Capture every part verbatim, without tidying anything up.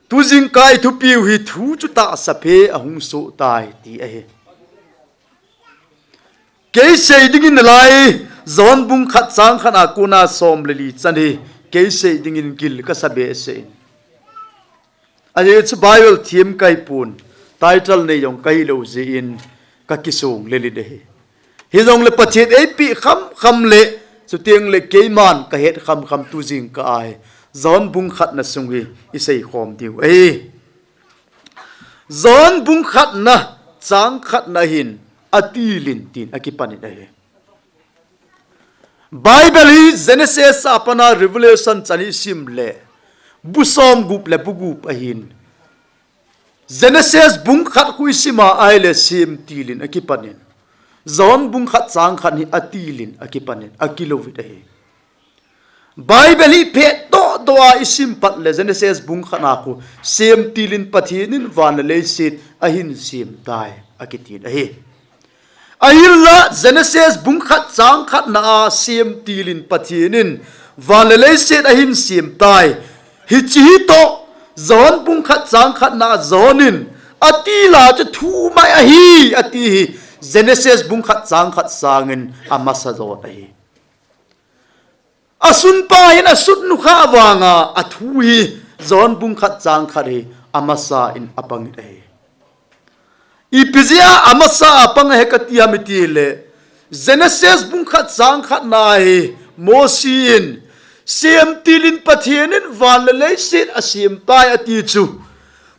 Tujingkah i thupiu hi thu chu tahsa phe ahung soh tai ti ahi. Kei sei dingin nalai, John bung khat chang khat a kona som le li chan hi, kei sei dingin gil kasa behseh in. Ajeh chu Bible thiem kahi pon, title nei jong kahi lou jeh in kakisong lel in ahi. Hijongle Pathen eipeh khamkham le, chuteng le keiman kahet khamkham tujingkah a hi John bung khatna sung hi i seikhom diu ahi. John bung khatna, chang khatna hin, atilin tin akipan in ahi. Bible hi Genesis a pat a Revelation chan i sim le, bu som gup le bu gup ahin. Genesis bung khat khu i sim a ahile semtilin akipan in. John bung khat chang khat hi atilin akipan in, akilouvin ahi. Bible hi phet doh doh a i sim pat le Genesis bung khat a khu semtilin Pathen in van le leiset ahin sem tai akitin ahi. Ahinla Genesis bung khat chang khatna a semtilin Pathen in van le leiset ahin sem tai. Hiche hi toh John bung khat chang khatna a John in atila chu thu mai ahi ati hi Genesis bung khat chang khat sangin amasa jon ahi. Asunpa hin asut nukha vanga athu hi John bung khat chang khat hi amasa in apang in ahi. Ipi jeh a amasa a apang ahi kati ham itile, Genesis bung khat chang khatna hi Mosi in, semtilin Pathen in van le leiset asem tai ati chu,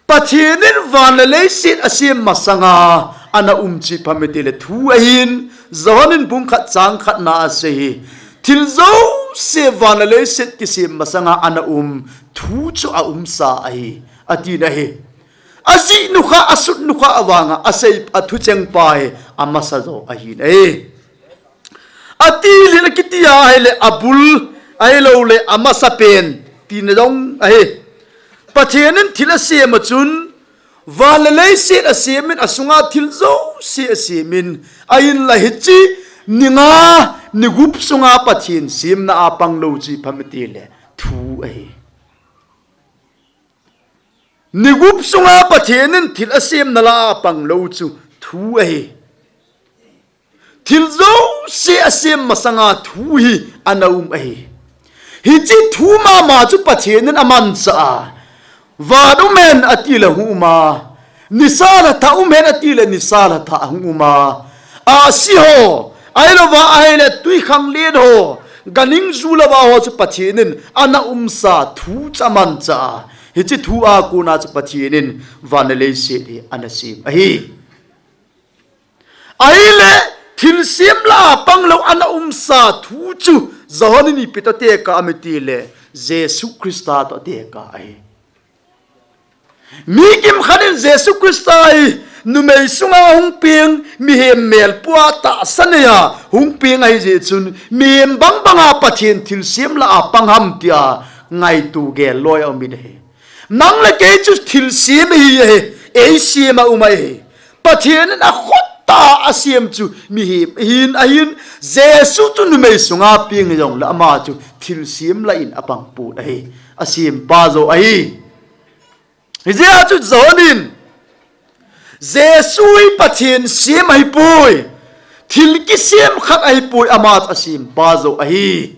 Pathen in van le leiset asem masanga ana um chu ipi ham itile thu ahin, John in bung khat chang khatna a asei hi, thil jouse van le leiset kisem masanga ana um thu chu aumsa ahi, atin ahi. Ajih nukha, asut nukha vanga asei, athu chengpa hi amasa jo ahin ahi. Atilin akiti ahile abul, ahilouleh amasapen tina jong ahi. Pathen in thil asem a chun, van le leiset asemin asunga thil jouse asemin, ahinla hiche ni nga, ni gup sunga Pathen semna a pang lou chu ipi ham itile thu ahi. Ni gup sunga Pathen in thil asemna lah a pang lou chu thu ahi. Thil jouse asem masanga thu hi ana um ahi. Hiche thu mama chu Pathen in amanchah a, van um hen atile hung um a, nisa lha thah um hen atile nisa lha thah ahung um a, ahsi ho, ahilouva ahile twikhanglen ho, ganhing ju louva ho chu Pathen in ana umsa thu chu amanchah a, hiche thu a kona chu Pathen in van le leiset hi ana sem ahi. Ahile, thilsem lah a pang lou ana umsa thu chu John in ipi toh atekah ham itile, Jesu Christa toh atekah ahi. Mi kimkhat in Jesu Christa hi numei sunga hung peng, mihem melpua tahsa neiya hung peng ahi jeh chun, mihem bangbanga Pathen thilsem lah a pang ham tia ngaito gel loi aum in ahi. Nang le kei chu thilsem ihi ahi, eisem a um ahi. Pathen in akhut a asem chu mihem ahin, ahin, Jesu chu numei sunga peng hijongle ama chu thilsem lah in apang pon ahi, asempa joh ahi. Hijeh a chu John in, Jesu hi Pathen sem ahipoi, thil kisem khat ahipoi, ama chu asempa joh ahi.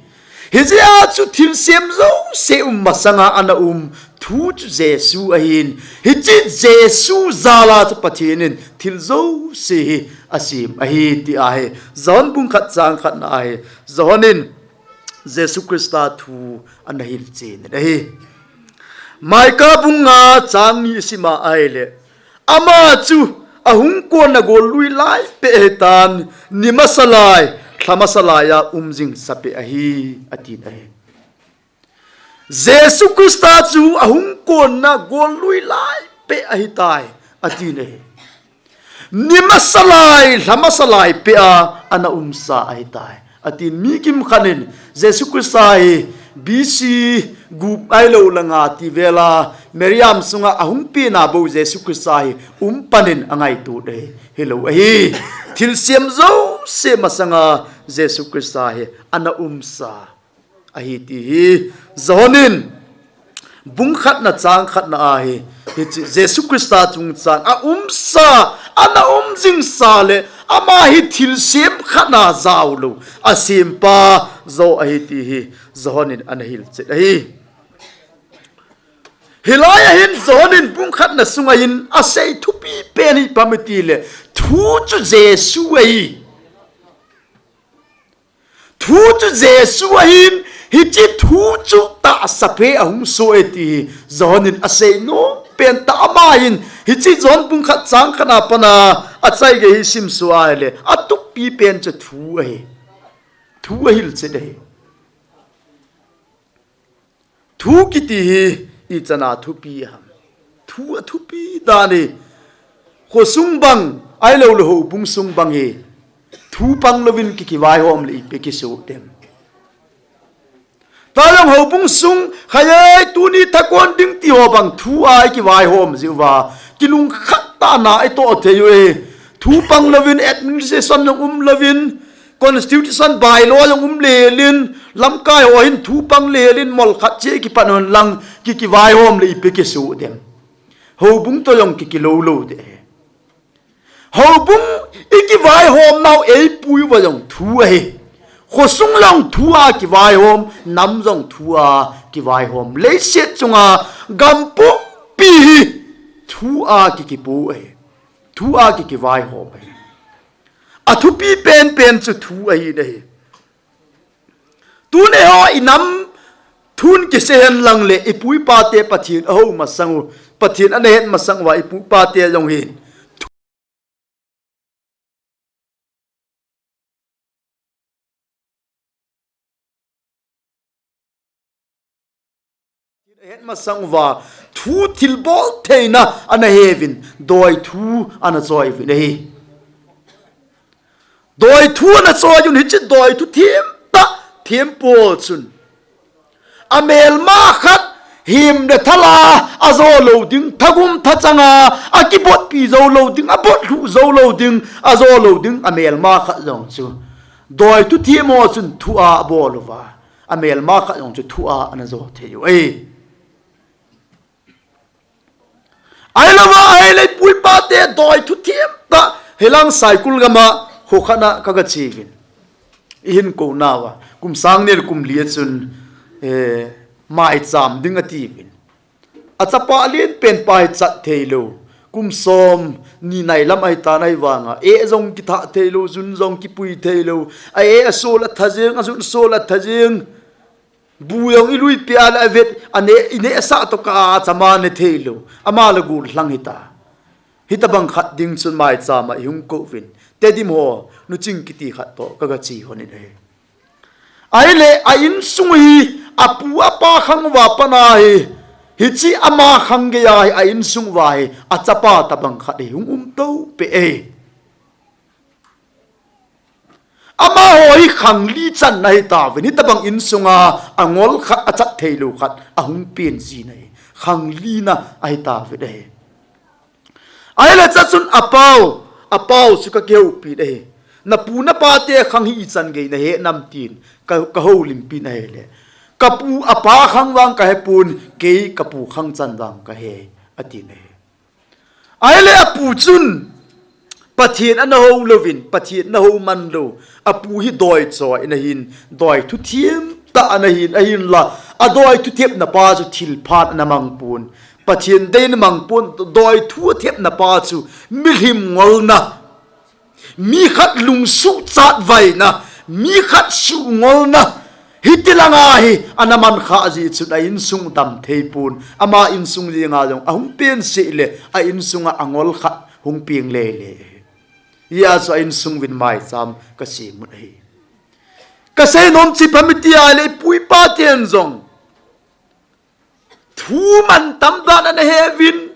Hijeh a chu thilsem jouse um masanga ana um thu chu Jesu ahin, hiche Jesu jal a chu Pathen in thil jouse hi asem ahi ti ahi. John bung khat chang khatna ahi. John in Jesu Christa thu ana hilchen in ahi. Micah bung nga chang ni isim a ahile, ama chu ahung konna gollui lai peh ahitan, ni masa lai, lha masa lai a um jing sa peh ahi, atin ahi. Jesu Christa chu ahung konna gollui lai peh ahitai, atin ahi. Ni masa lai, lha masa lai peh a ana umsa ahitai, atin. Mi kimkhat in Jesu Christa hi B C gup ahilou le nga ti vel a Mariam sunga ahung pen a bou Jesu Christa hi um pan in angaito ding hilou ahi. Thilsem jouse masanga Jesu Christa hi ana umsa ahi ti hi John in Bung khatna chang khatna ahi, hiche Jesu Christa chungchang a umsa, ana um jingsa le, ama hi thilsem khatna jaolou, asempa jo ahi ti hi, John in ana hilchet ahi. Hilai a hin John in bung khatna sunga hin asei thupi pen hi ipi ham itile, thu chu Jesu ahi. Thu chu Jesu ahin, hiche thu chu tahsa phe ahung soh e ti hi John in asei nom pen tah. Ama hin, hiche John bung khat chang khatna pana achaigei hi simsuh ahile, athupi pen chu thu ahi. Thu ahilchet ahi. Thu kiti hi ichan a thupi ham? Thu athupi dan hi khosung bang, ahilouleh houbung sung bang hi thu pang louvin ki, kivaihom le ipi kisoh dem? Tujong houbung sung, khaiye tuni thakon ding ti ho bang thu a ikivaihom jiuva, kilungkhat tah a itoh thei uve. Thu pang louvin, administration jong um louvin, constitution, bylaw jong um lelin, lamkai ho hin thu pang lelin, mol khat cheh kipan hon lang, ki, kivaihom le ipi kisoh dem? Houbung toh jong ki, kilou lou ding. Houbung ikivaihom nau eipui uva jong thu ahi. Khosung jong thu a kivaihom, nam jong thu a kivaihom. Leiset chunga gam pumpi hi thu a ki, kipu ahi. Thu a ki, kivaihom ahi. Athupi penpen chu thu ahi ding ahi. Tuni ho inam thun kisei hen lang le ipu ipa te Pathen ahou masang u, Pathen ana het masang uva ipu ipa te jong hin het masang uva thu thilbol theina ana heuvin, doithu ana choi uvin ahi. Doithu ana choi uvin, hiche doithu themtah thempu chun amelma khat himna thala ajo lou ding, thagum thachanga akibotpi jou lou ding, abotlhuh jou lou ding, ajo lou ding amelma khat jong chu doithu thempu chun thu a abol uva, amelma khat jong chu thu a ana jo thei u ahi. Ahilouva, ahile ipu ipa te doithu themtah, hilang Saikul gam a, kho khat a kaga che uvin. Ihin kou nauva, kum sang ni le kum li a chun, eh, maicham ding ati uvin. Achapa alen pen pa hi chat thei lou. Kum som ni nai lam ahi tan ahi vanga, eh jong kitha thei lou, jun jong kipui thei lou. A eh asol atha jeng, ajun sol atha jeng. Bu jong ilui pia le avet, ane, ineh sah toh kah a achama ne thei lou. Ama le gul lhang hita. Hitabang khat ding chun maicham a ihung kou uvin. Tedim ho, nuching kiti khat toh, kaga che hon in ahi. Ahile, a insung hi, apu apa khang uva pat ahi. Hiche ama khang gei ahi, a insung uva hi, achapa tabang khat hi, hung um tou peh e. Amaho hi khang li channa ahi tauvin, hitabang insunga angol khat, achat thei lou khat, ahung pen jing ahi. Khang lina ahi tauvin ahi. Ahile chachun apau, apau chu kakihoupi ding ahi. Napu napa te khang hi ichan gei nahe nam tin, ka, kahoulimpi in ahile. Kapu apa khang vang kahepon, kei kapu khang chan vang kahe, atin ahi. Ahile apu chun, Pathen ana hou louvin, Pathen ana hou man lou, apu hi doi choi ana hin, doithu themtah ana hin, ahinla, adoithu themna pa chu thilpha ana mang pon, Pathen dei ana mang pon, doithu athemna pa chu mihem ngolna, mi khat lungsuh chatvaina, mi khat suhngolna, hiti langa hi ana man khah jeh chun a insung dam thei pon, ama insung jenga jong ahung pen seh le, a insunga angol khat hung peng lele. Hijeh chun a insung uvin maicham kasem u ahi. Kasei nom chu ipi ham iti ahile, ipu ipa ten jong thu mantam dan ana heuvin,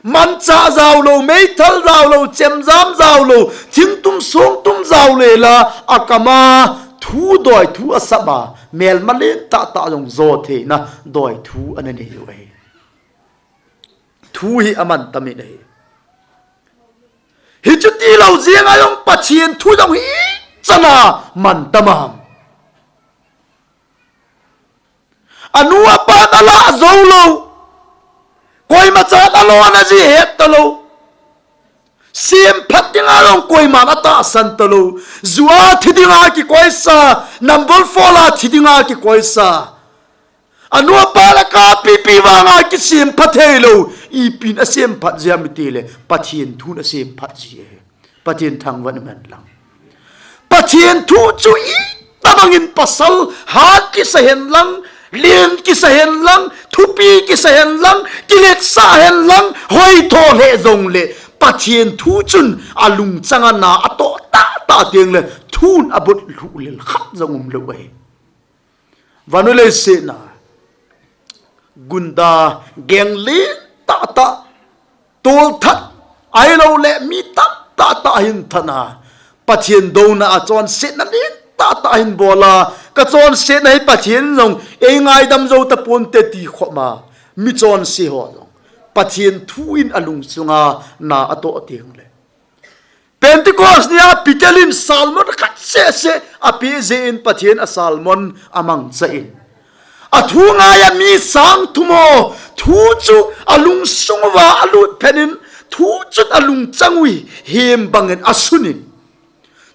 manchah jao lou, meithal jao lou, chemjam jao lou, thingtum songtum jao lou la, akam a thu doithu asap a, melma lentah tah jong jo theina doithu ana nei u ahi. Thu hi amantam in ahi. Hichuti lou jenga jong Pathen thu jong hichan a mantam ham? Anu apa in alah jou lou, Koima chan alona ji het talou. Semphat dinga jong koiman atahsan talou. Jua thi dinga kikoisa, number four la thi dinga kikoisa. Anu apa la kapipi vanga kisemphat theilou. Ipin asemphat ji ham itile, Pathen thun asemphat ji e. Pathen thangvah in umhen lang. Pathen thu chu itobangin pasal hat kisa hen lang, len kisa hen lang, thupi kisa hen lang, kiletsah hen lang, hoitho lheh jongle, Pathen thu chun alungchang a na atoh tahtah tengle, thun abot lhuh lel khat jong umlou ahi. Vannoi leiset a gunda, gang len tahtah, tolthat, ahilouleh mi tam tahtah ahin than a, Pathen douna a chonsetna len tahtah ahin bol a, kachonsetna hi Pathen in jong eingaidam jou taponte ti khop a, michonse ho jong Pathen thu in alungsunga na atoh tengle, Pentecost nia Peter in sermon khat seh seh apeh jeh in Pathen a sermon amangcha in, athu ngaiya mi sang thum ho thu chu alungsung uva alut phat in, thu chun alungchang u hi hem bangin asun in,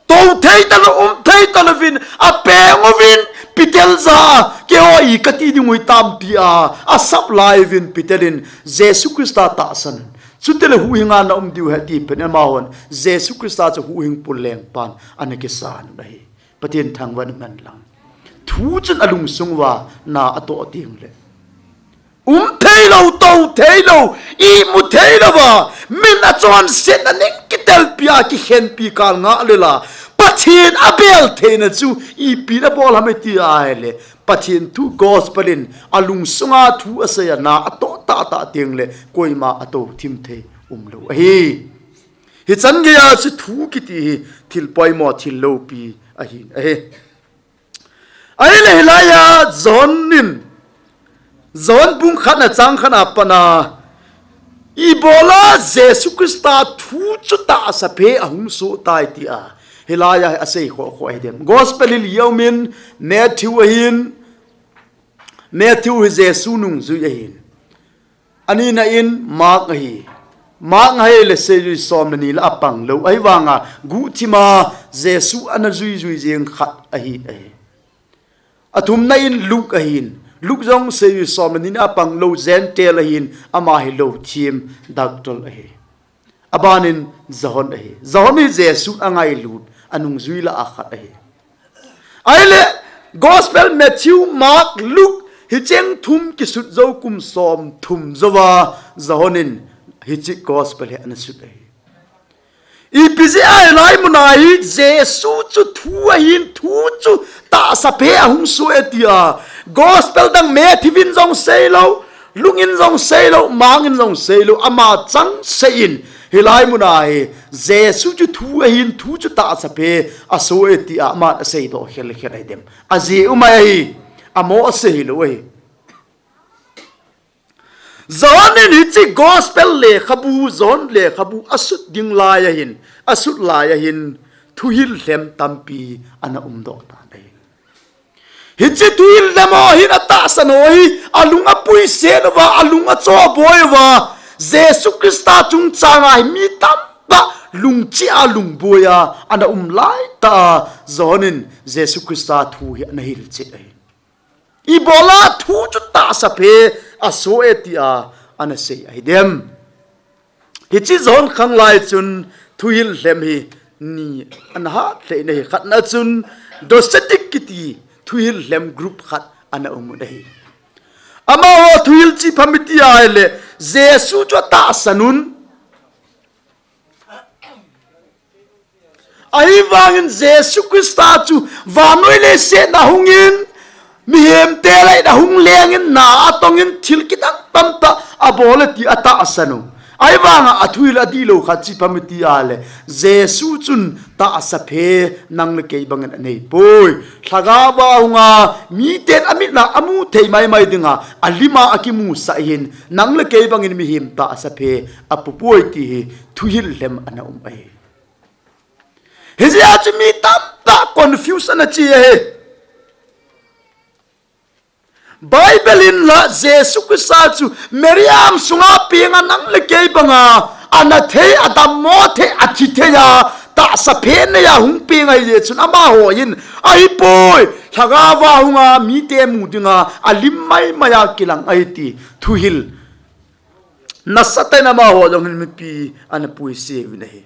tou thei talou, um thei talouvin, apeng uvin, Peter jah a, keiho i kati ding u hitam tia asap lai uvin Peter in Jesu Christa tahsan. Chutile huhhing a na um diu ahi ati phat in amahon Jesu Christa chu huhhingpu lengpan ana kisan u ahi. Pathen thangvah in umhen lang. Thu chun alungsung uva na atoh tengle, um theilou, tou theilou, imu theilouva, min achonsetna ning kitelpi a kikhenpi kal ngah lela, Pathen abel theina chu ipin abol ham iti ahile, Pathen thu gospel in alungsunga thu asei a na atoh tahtah tengle, koima atou thim thei umlou ahi. Hichan geiya chu thu kiti hi thil poimo, thil loupi ahin ahi. Ahile hilaiya John in, John bung khatna chang khatna a pat a, ibola Jesu Christa thu chu tahsa phe ahung soh tai tia hilaiya asei khoh khoh ahi dem. Gospel hi li aumin, Matthew ahin, Matthew hi Jesu nungjui ahin. Anina in Mark ahi. Mark ahile seijui somleni la apang lou. Ahivanga guhthima Jesu ana juijui jeng khat ahi, ahi. Athumna in Luke ahin. Luke jong seijui somleni na apang lou, Gentile ahin, ama hi louthim, doctor ahi. Abanin John ahi. John hi Jesu angailut, anungjui la a khat ahi. Ahile, Gospel Matthew, Mark, Luke, hicheng thum kisut jou kum somthum jouva, John in hiche Gospel hi ana sut ahi. Ipi jeh a hilai muna hi Jesu chu thu ahin, thu chu tahsa phe ahung soh e tia Gospel dang Matthew in jong seilou, Luke in jong seilou, Mark in jong seilou, ama changseh in hilai muna hi Jesu chu thu ahin, thu chu tahsa phe asoh e tia aman aseidoh khel khel ahi dem. Ajeh um ahi, amo asei hilou ahi. John in hiche Gospel lekhabu, John lekhabu asut ding lai ahin, asut lai ahin, thuhil lhem tampi ana umdoh tan ahi. Hiche thuhil lhem ho hin atahsan ho hi, alung apuiset uva, alung achohboi uva, Jesu Christa chungchanga hi mi tamtah lungchih a lungboi a ana um laitah a, John in Jesu Christa thu hi ana hilchet ahi. Ibola thu chu tahsa phe asoh e tia ana sei ahi dem. Hiche John khanglai chun thuhil lhem hi ni ana hat lheh in ahi. Khatna chun Docetic kiti thuhil lhem group khat ana um u ahi. Amaho thuhil chu ipi ham iti ahile, Jesu chu atahsan un. Ahivangin Jesu Christa chu vannoi leiset a hungin, mihemte lah a hung lengin, na atongin, thil kidang tamtah abol e ti atahsan u. Ahivanga athuhil adihlou khat chu ipi ham iti ahile, Jesu chun tahsa phe nang le kei bangin aneipoi. Lhagao a hunga miten amit a amu thei maimai dinga alima akimusah hin, nang le kei bangin mihem tahsa phe apupoi ti hi thuhil lhem ana um ahi. Hijeh a chu mi tamtah confusion achi ahi. Bible in la Jesu Christa chu Mariam sunga peng a nang le kei banga, ana thei, adammo thei, athi thei a, tahsa phenna a hung peng ahi jeh chun amaho hin, ahipoi, lhagao a hunga mite mu dinga alim maimai a kilang ahi ti thuhil nasatah in amaho jong hin mipi ana puisih uvin ahi.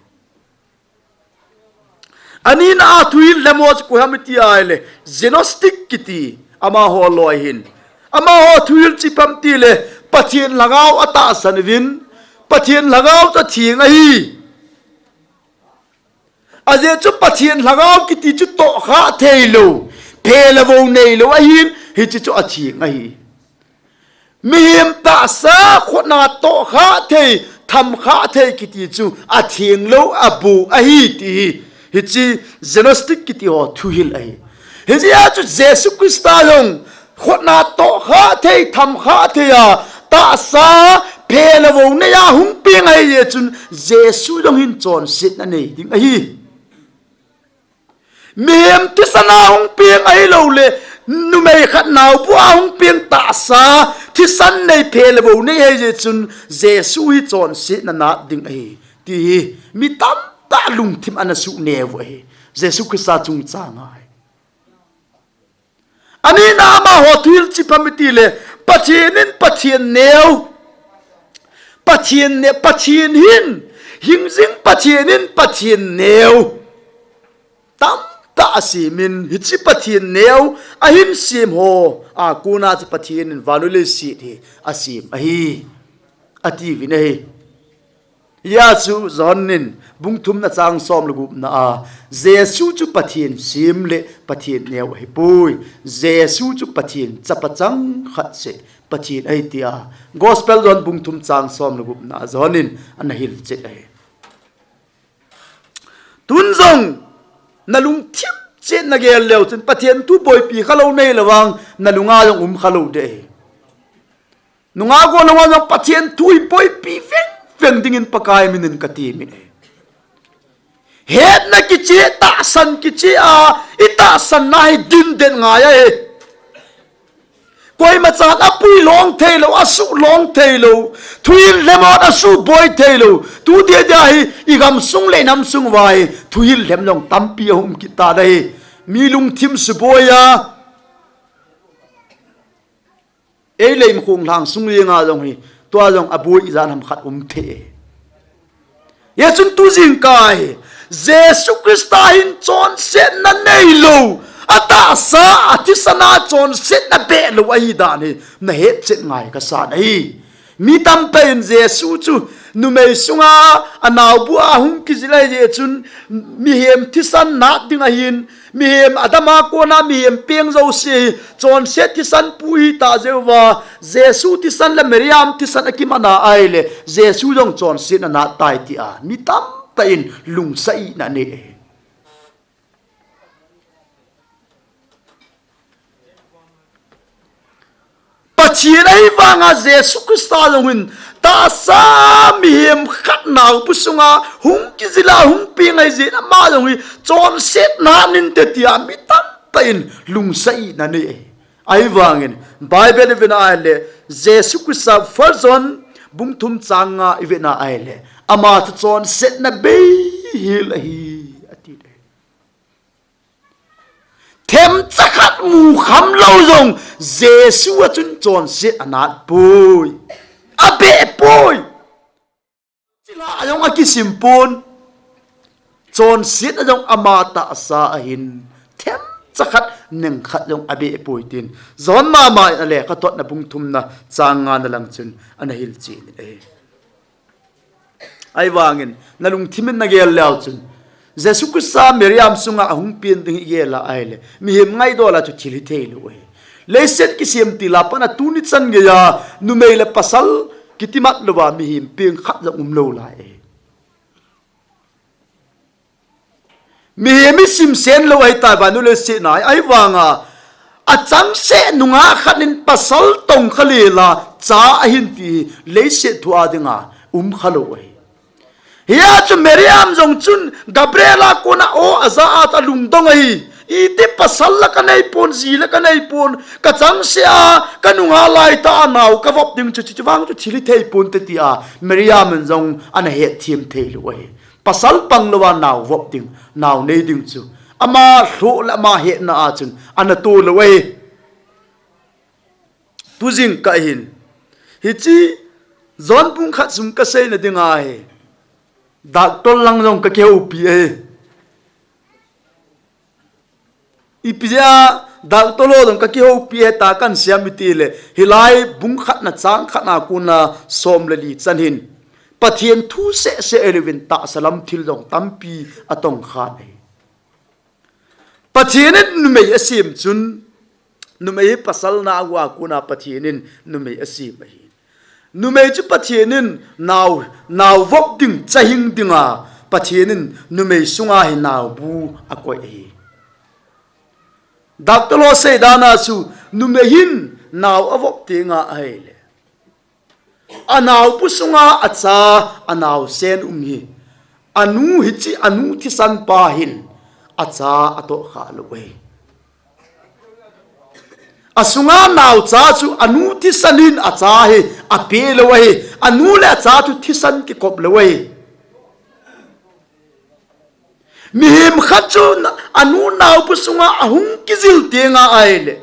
Anina a thuhil lhemho chu koi ham iti ahile, Gnostic kiti amaho loi hin. Amaho thuhil chu ipi ham itile, Pathen lhagao atahsan uvin, Pathen lhagao chu atheng ahi. Ajeh chu Pathen lhagao kiti chu tohkhah theilou, phe le vou neilou ahin, hiche chu atheng ahi. Mihem tahsa khutna tohkhah thei, thamkhah thei kiti chu athenglou, abu ahi ti hi, hiche Gnostic kiti ho thuhil ahi. Hijeh a chu Jesu Christa jong khutna tohkhah thei, thamkhah thei a, tahsa phe le vou nei a hung peng ahi jeh chun Jesu jong hin chonsetna nei ding ahi. Mihem thisan a hung peng ahilouleh, numei khat naobu a hung peng tahsa, thisan nei phe le vou nei ahi jeh chun, Jesu hi chonsetna nat ding ahi, ti hi, mi tamtah lungthim ana suh neo u ahi, Jesu Christa chungchang a hi. Anina amaho thuhil chu ipi ham itile, Pathen in Pathen neo, Pathen ne-, Pathen hin, hingjing Pathen in Pathen neo tamtah asemin, hiche Pathen neo ahin sem ho a kona chu Pathen in van le leiset hi asem ahi, atiuvin ahi. Hijeh a chu John in bung thumna chang som le gupna a, Jesu chu Pathen sem le Pathen neo ahipoi. Jesu chu Pathen chapa changkhat seh, Pathen ahi tia Gospel John bung thum chang som le gupna a John in ana hilchet ahi. Tun jong nalungthim chet nagel leu chun Pathen thu boipi khalou nahi lou vang nalunga jong um khalou ding ahi. Nungah gollhang ho jong Pathen thu hi boipi veng veng dingin Pakai minin kati min ahi. Hetna kicheh, tahsan kicheh a, itahsanna hi dindet ngai ahi. Koimachan apui long theilou, asuh long theilou, thuhil lhem hon asuh boi theilou, tu dia dia hi igamsung le inamsung uva hi thuhil lhem jong tampi ahung kit tan ahi. Mi lungthim suboi a, ei le inkhong lhang sung jenga jong hi, tua jong aboi ijat ham khat um thei. Hijeh chun tu jingkah hi, Jesu Christa hin chonsetna neilou, atahsa, athisan a chonsetna behlou ahi dan hi, nahetchet ngai kasan ahi. Mi tamtah in Jesu chu numei sunga anaobu a hung kijil ahi jeh chun, mihem thisan nat ding ahin, mihem Adam a kona mihem peng jouse hi chonset thisan pu ahitah jeh uva, Jesu thisan le Mariam thisan akiman a ahile, Jesu jong chonsetna nat tai tia mi tamtah in lungsaina anei. Pathen ahivanga Jesu Christa jong hin tahsa mihem khat naobu sunga hung kijil a hung peng ahi jeh in ama jong hi chonsetna ninte tia mi tamtah in lungsaina anei. Ahivangin Bible ivet na ahile, Jesu Christa First John bung thum chang nga ivet na ahile, ama chu chonsetna beihel ahi, ati. Themcha khat mu kham lou jong Jesu a chun chonset anat poi. Abeh poi. Chilhah a jong akisim pon. Chonset a jong ama tahsa ahin. Themcha khat neng khat jong abeh poi tin John mama in alekhathotna bung thumna chang ngana lang chun ana hilchen in ahi. Ahivangin, nalungthim in nagel leu chun, Jesu Christa Mariam sunga ahung peng ding hi igel a ahile, mihem ngaidol a chu thil hithei lou ahi. Leiset kisem til a pat a tuni chan geiya, numei le pasal kitimat louva mihem peng khat jong umlou lai ahi. Mihem isimsen lou ahitai, vannoi leiset na hi, ahivanga, achangseh nungah khat in pasal tongkha lela cha ahin ti hi, leiset thua dinga umkha lou ahi. Hia chu Mariam jong chun Gabriel a kona o aja a chu alungdong ahi. Iti pasal la kanei pon, ji la kanei pon, kachangseh a, kanunga laitah a nao kavop ding chu, chuchu vang chu thil hithei ponte tia Miriam in jong ana hetthem thei lou ahi. Pasal pang louva nao vop ding, nao nei ding chu ama lhoh le ama hetna a chun ana to lou ahi. Tujingkah hin, hiche John bung khat sung kaseina ding ahi. Doctor lang jong kakihoupi ahi. Ipi jeh a doctor ho jong kakihoupi ahi tia kasei em itile, hilai bung khatna chang khatna kona som le li chan hin Pathen thu sehseh ahilouvin tahsa lam thil jong tampi atongkhan ahi. Pathen in numei asem chun, numei hi pasal na a kona Pathen in numei asem ahi. Numei chu Pathen in nao, nao vop ding, chahing dinga Pathen in numei sunga hi naobu akoi ahi. Doctor ho seidan a chu numei hin nao avop tenga ahile, anaobu sunga acha, anaosen um hi, anu hiche, anu thisan pa hin acha atohkhah lou ahi. Asunga naocha chu anu thisan in acha hi apeh lou ahi. Anu le acha chu thisan kikop lou ahi. Mihem khat chu na-, anu naobu sunga ahung kijil tenga ahile,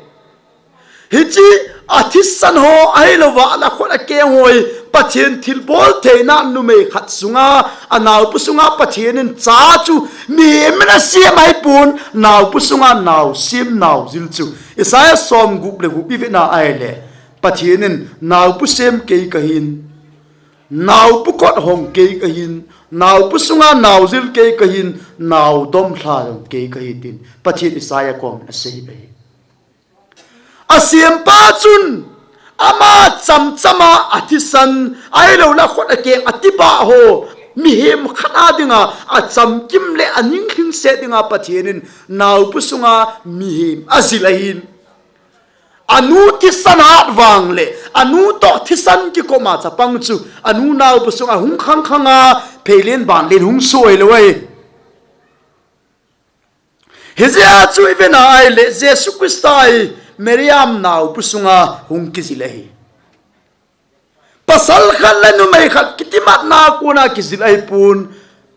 hiche athisan ho ahilouva, ana khut akeng ho hi Pathen thilbol theina numei khat sunga, anaobu sunga Pathen in cha chu mihem in asem ahipon, naobu sunga naosem naojil chu. Isaiah som gup le gup ivena ahile, Pathen in naobu sem kei kahin, naobu kot hong kei kahin, naobu sunga naojil kei kahin, naodom lha jong kei kahi tin Pathen Isaiah komin asei ahi. Asempa chun ama chamchama athisan, ahilouleh khut akeng atibah ho, mihem khat a dinga achamkim le aning lhingset dinga Pathen in naobu sunga mihem ajil ahin. Anu thisan hat vang le, anu toh thisan kikoma chapang chu, anu naobu sunga hung khangkhanga, pheilen banlen hung soi lou ahi. Hijeh a chu ivena ahile, Jesu Christa hi Mariam naobu sunga hung kijil ahi. Pasal khat le numei khat kitimatna kona kijil ahipon,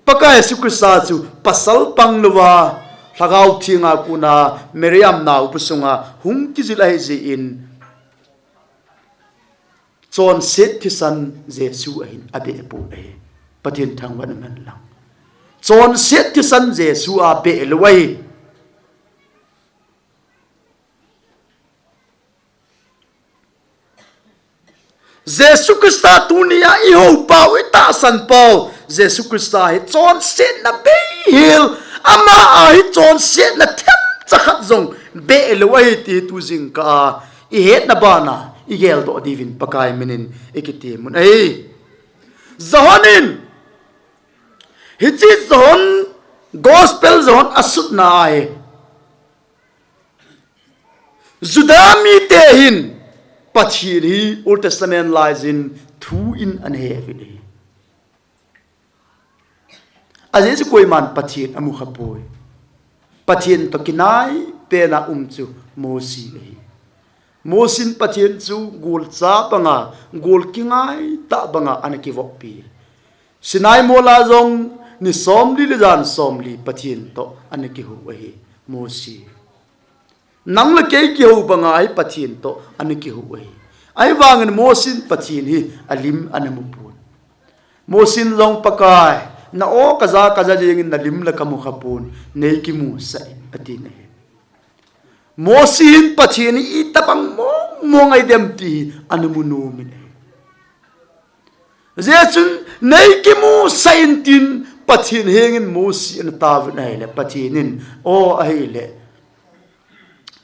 Pakai Jesu Christa chu pasal pang louva, Lhagao Thenga kona Mariam naobu sunga hung kijil ahi jeh in, chonset thisan Jesu ahin abeh pon ahi. Pathen thangvah in umhen lang. Chonset thisan Jesu abeh lou ahi. Jesu Christa tunia ihou pau, itahsan pau, Jesu Christa hi chonsetna beihel, ama a hi chonsetna themcha khat jong beh lou ahi ti tu jingkah a ihetna bana igeldoh diuvin Pakai minin ikitemun ahi. Johan in, hiche Johan, Gospel Johan asutna ahi. Juda mite hin Pathen hi Old Testament laijin thu in ana he uvin ahi. Ajeh chu koiman Pathen amu khapoi. Pathen toh kinai pena um chu Mosi ahi. Mosi in Pathen chu golcha banga, gol kingai tah banga ana kivoppi. Sinai mola jong ni somli le jan somli Pathen toh ana kihou ahi, Mosi. Nang le kei kihou banga hi Pathen toh ana kihou ahi. Ahivangin Mosi in Pathen hi alim ana mupon. Mosi in jong Pakai, na o kaja kaja jengin nalim la kamu khapon, neikimusah in atin ahi. Mosi hin Pathen hi itobang mong mong ahidem ti hi ana mu nomin ahi. Hijeh chun neikimusah in tin Pathen hengin Mosi ana taovin ahile Pathen in, o ahile,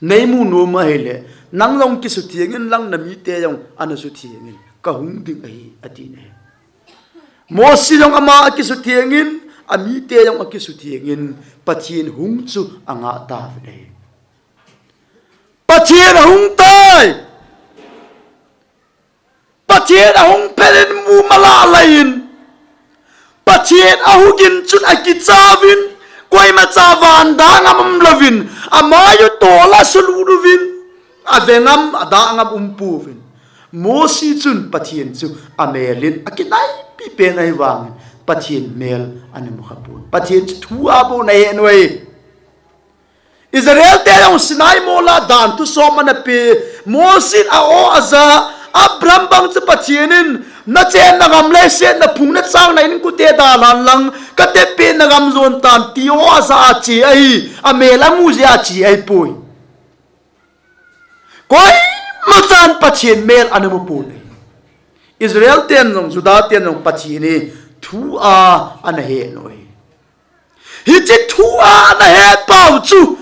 neimu nom ahile, nang jong kisuthengin lang namite jong ana suthengin, kahung ding ahi, atin ahi. Mosi jong ama akisuthengin, amite jong akisuthengin, Pathen hung chu angah tauvin ahi. Pathen ahung tai. Pathen ahung phelin mumala laiyin. Pathen ahugin chun akichauvin, koimacha van dang aum louvin, Ama u tola sulu uvin, avengam, adangam umpouvin. Mosi chun Pathen chu amelin akinaipi pen ahivangin Pathen mel ana mukha pon. Pathen chu thu a bou ana he noi. Israel te jong Sinai mola dan thu som ana pe. Mosi in a-o aja, Abraham bang chu Pathen in, nachenna gam leiset naphung nachang na inkote dalhan lang, katepna gam jon tan ti o aja ache ahi, amel amu jeh a ache ahipoi. Koima chan Pathen mel ana mu pon ahi. Israel ten jong, Juda ten jong Pathen hi thu a ana he noi. Hiche thu a ana het pau chu,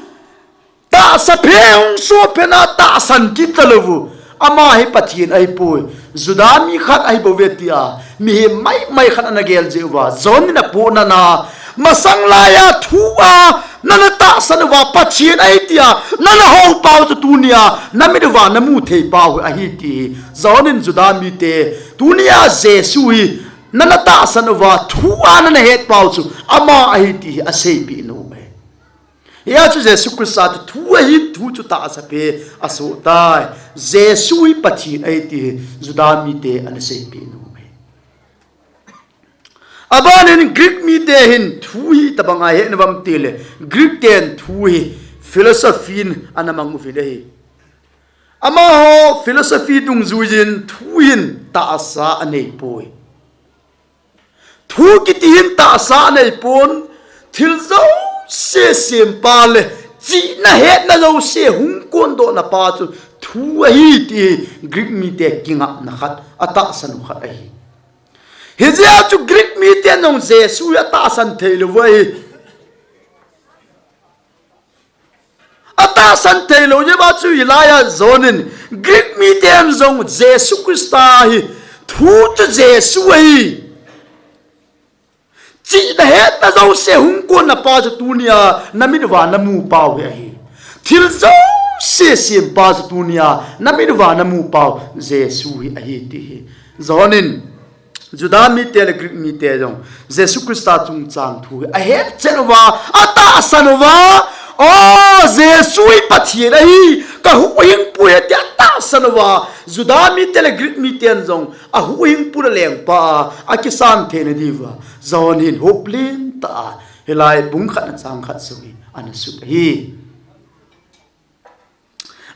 tahsa phe hung soh phat a tahsan kit talou u. Ama hi Pathen ahipoi. Juda mi khat ahi bouve tia mihem maimai khat ana gel jeh uva, John in apohna na, masang laiya thu a nana tahsan uva, Pathen ahi tia nana hou pau chu tunia namit uva namu thei pau ahi ti. John in Juda mite, tunia Jesu hi nana tahsan uva, thu a nana het pau chu ama ahi ti hi aseipeh nom e. Hia chu Jesu Christa chu thu ahi, thu chu tahsa phe asoh tai. Jesu hi Pathen ahi ti hi Juda mite ana seipeh nom e. Abanin Greek mite hin thu hi itobang a ahe uvam tile, Greek ten thu hi philosophy in ana mang uvin ahi. Amaho philosophy dungjuiyin thu hin tahsa anei poi. Thu kiti hin tahsa anei pon, thil jouse sempa le chihna hetna jouse hung kondohna pa chu thu ahi ti Greek mite kingapna khat, atahsan u khat ahi. Hijeh a chu Greek miten jong Jesu hi atahsan thei lou u ahi. Atahsan thei lou jeh uva chu hilaiya John in Greek miten jong Jesu Christa hi thu chu Jesu ahi. Chihna hetna jouse hung konna pa chu tunia namit uva namu pau hi ahi. Thil jouse sempa chu tunia namit uva namu pau Jesu hi ahi ti hi John in Juda mite le Greek mite jong Jesu Christa chungchang thu hi ahet chet uva, atahsan uva, o, Jesu hi Pathen ahi, kahuhhingpu ahi tia atahsan uva, Juda mite le Greek miten jong ahuhhingpu le lengpa a akisan theina diuva John hin hop lentah a hilai bung khatna chang khat sung hi ana sut ahi.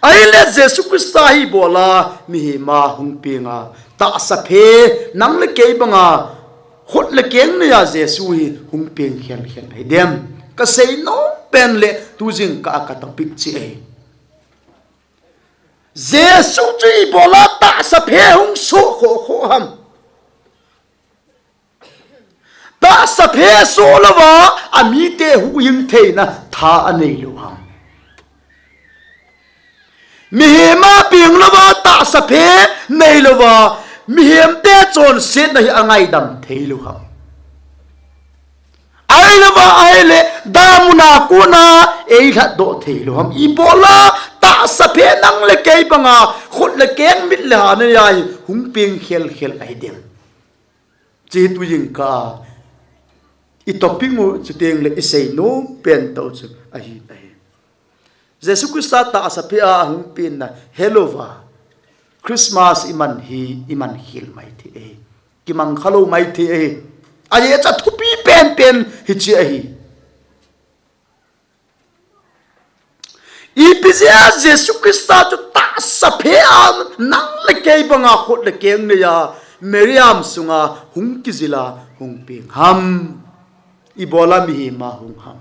Ahile Jesu Christa hi ibola mihem a hung peng a, tahsa phe nang le kei banga khut le keng neiya Jesu hi hung peng khelkhel ahi dem? Kasei nom pen le tu jingkah a ka topic chu ahi. Jesu chu ibola tahsa phe hung soh khoh khoh ham? Tahsa phe soh louva amite huhhing theina tha anei lou ham? Mihem a peng louva tahsa phe nei louva mihemte chonsetna hi angaidam thei lou ham? Ahilouva ahile damun a kona eilhatdoh thei lou ham? Ibola tahsa phe nang le kei banga khut le keng mit le ha neiya hi hung peng khelkhel ahi dem? Hiche tu jingkah a i topic u chuteng le isei nom pen tah u chu ahi, ahi. Jesu Christa tahsa phe a ahung penna helouva Christmas iman hi iman khel mai thei ahi. Kimang khalou mai thei ahi. Ajeh chu athupi penpen hiche ahi. Ipi jeh a Jesu Christa chu tahsa phe a nang le kei banga khut le keng neiya Mariam sunga hung kijil a hung peng ham? Ibola mihem a hung ham?